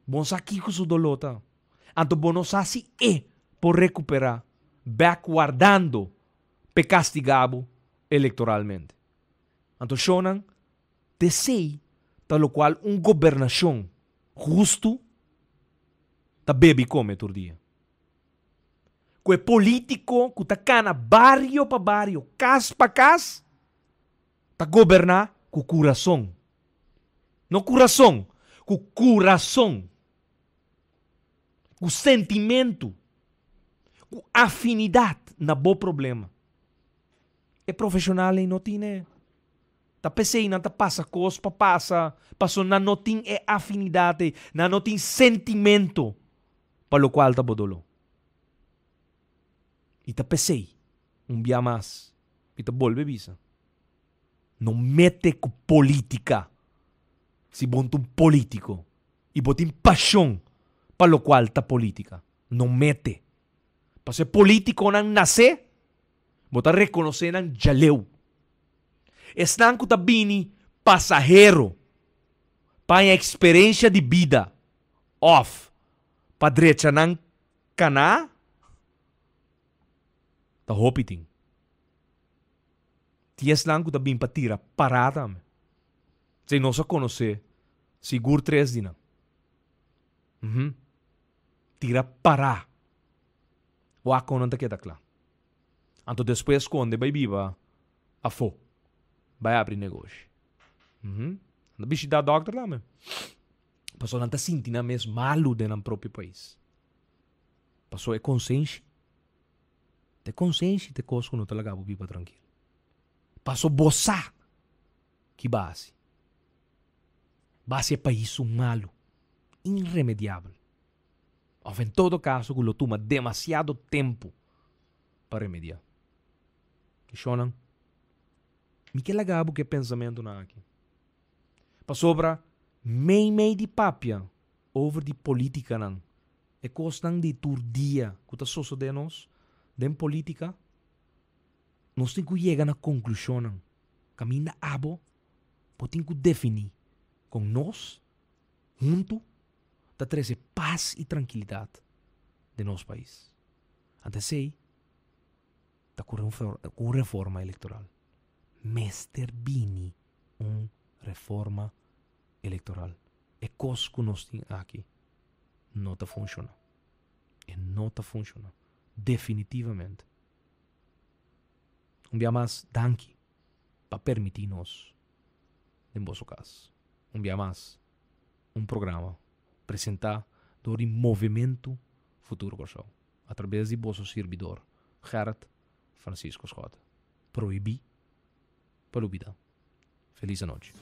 Speaker 2: Bon sa kiko su doló ta. Anto bo no sa si e por rekuperá bèk wardando p'e kastigá bo elektoralmente. Anto shownan, t'esei ta lokual un gobernashon hustu ta bebe i kome tur dia. Ku e polítiko ku ta kana bario pa bario, kas pa kas, ta goberná ku kurason. No kurason, ku kurason. Ku sentimentu, ku afinidat na bo problema. E profeshonal ei no tin e. Ta p'esei nan ta pasa kos pa pasa, paso nan no tin e afinidat ei, nan no tin sentimento pa lokual ta bo doló. I ta p'esei, un bia mas, mi ta bolbe bisa, no mete ku polítika si bo ta un polítiko i bo tin pashon pa lokual ta polítika. No mete. Pasobra e polítikonan nase, bo ta rekonosé nan djaleu. Esnan ku ta bini pasahero pa haña eksperensha di bida òf pa drecha nan kaná, ta hopi tin. Tin esnan ku ta bin pa tira pará tambe. Esei nos a konosé sigur tres di nan. Uhum. Tira pará. Wak kon nan ta keda kla. Anto despues skonde bai biba afó. Bai abri negoshi. Uhum. Nan ta bishitá dòkter tambe. Pasobra nan ta sinti nan mes malu den nan propio pais. Pasobra e konsenshi, ta e konsenshi ta e kos ku no ta laga bo biba trankil. Pasobra bo sa ki bo a hasi. Bo a hasi e pais un malu, inremediabel. Òf en todo kaso ku lo tuma demasiado tempu pa remediá. Shonnan, mi ke laga bo ku e pensamentunan aki. Pasobra mei mei di papia over di politikanan, e kosnan di tur dia ku ta sosodé nos den politika, nos tin ku yega na konklushonnan kaminda abo bo tin ku definí kon nos huntu ta trese pas i trankilidat den nos pais. Ante esei ta ku un reforma elektoral. Mester bini un reforma elektoral. E kos ku nos tin aki no ta funshoná. E no ta funshoná. Definitivamente. Un bia mas danki pa permití nos den boso kas. Un bia mas un programa presentá dor di Movementu Futuro Kòrsou atrabes di boso sirbidor Gerrit Francisco Schotte. Prohibí pa lubidá. Feliz anochi.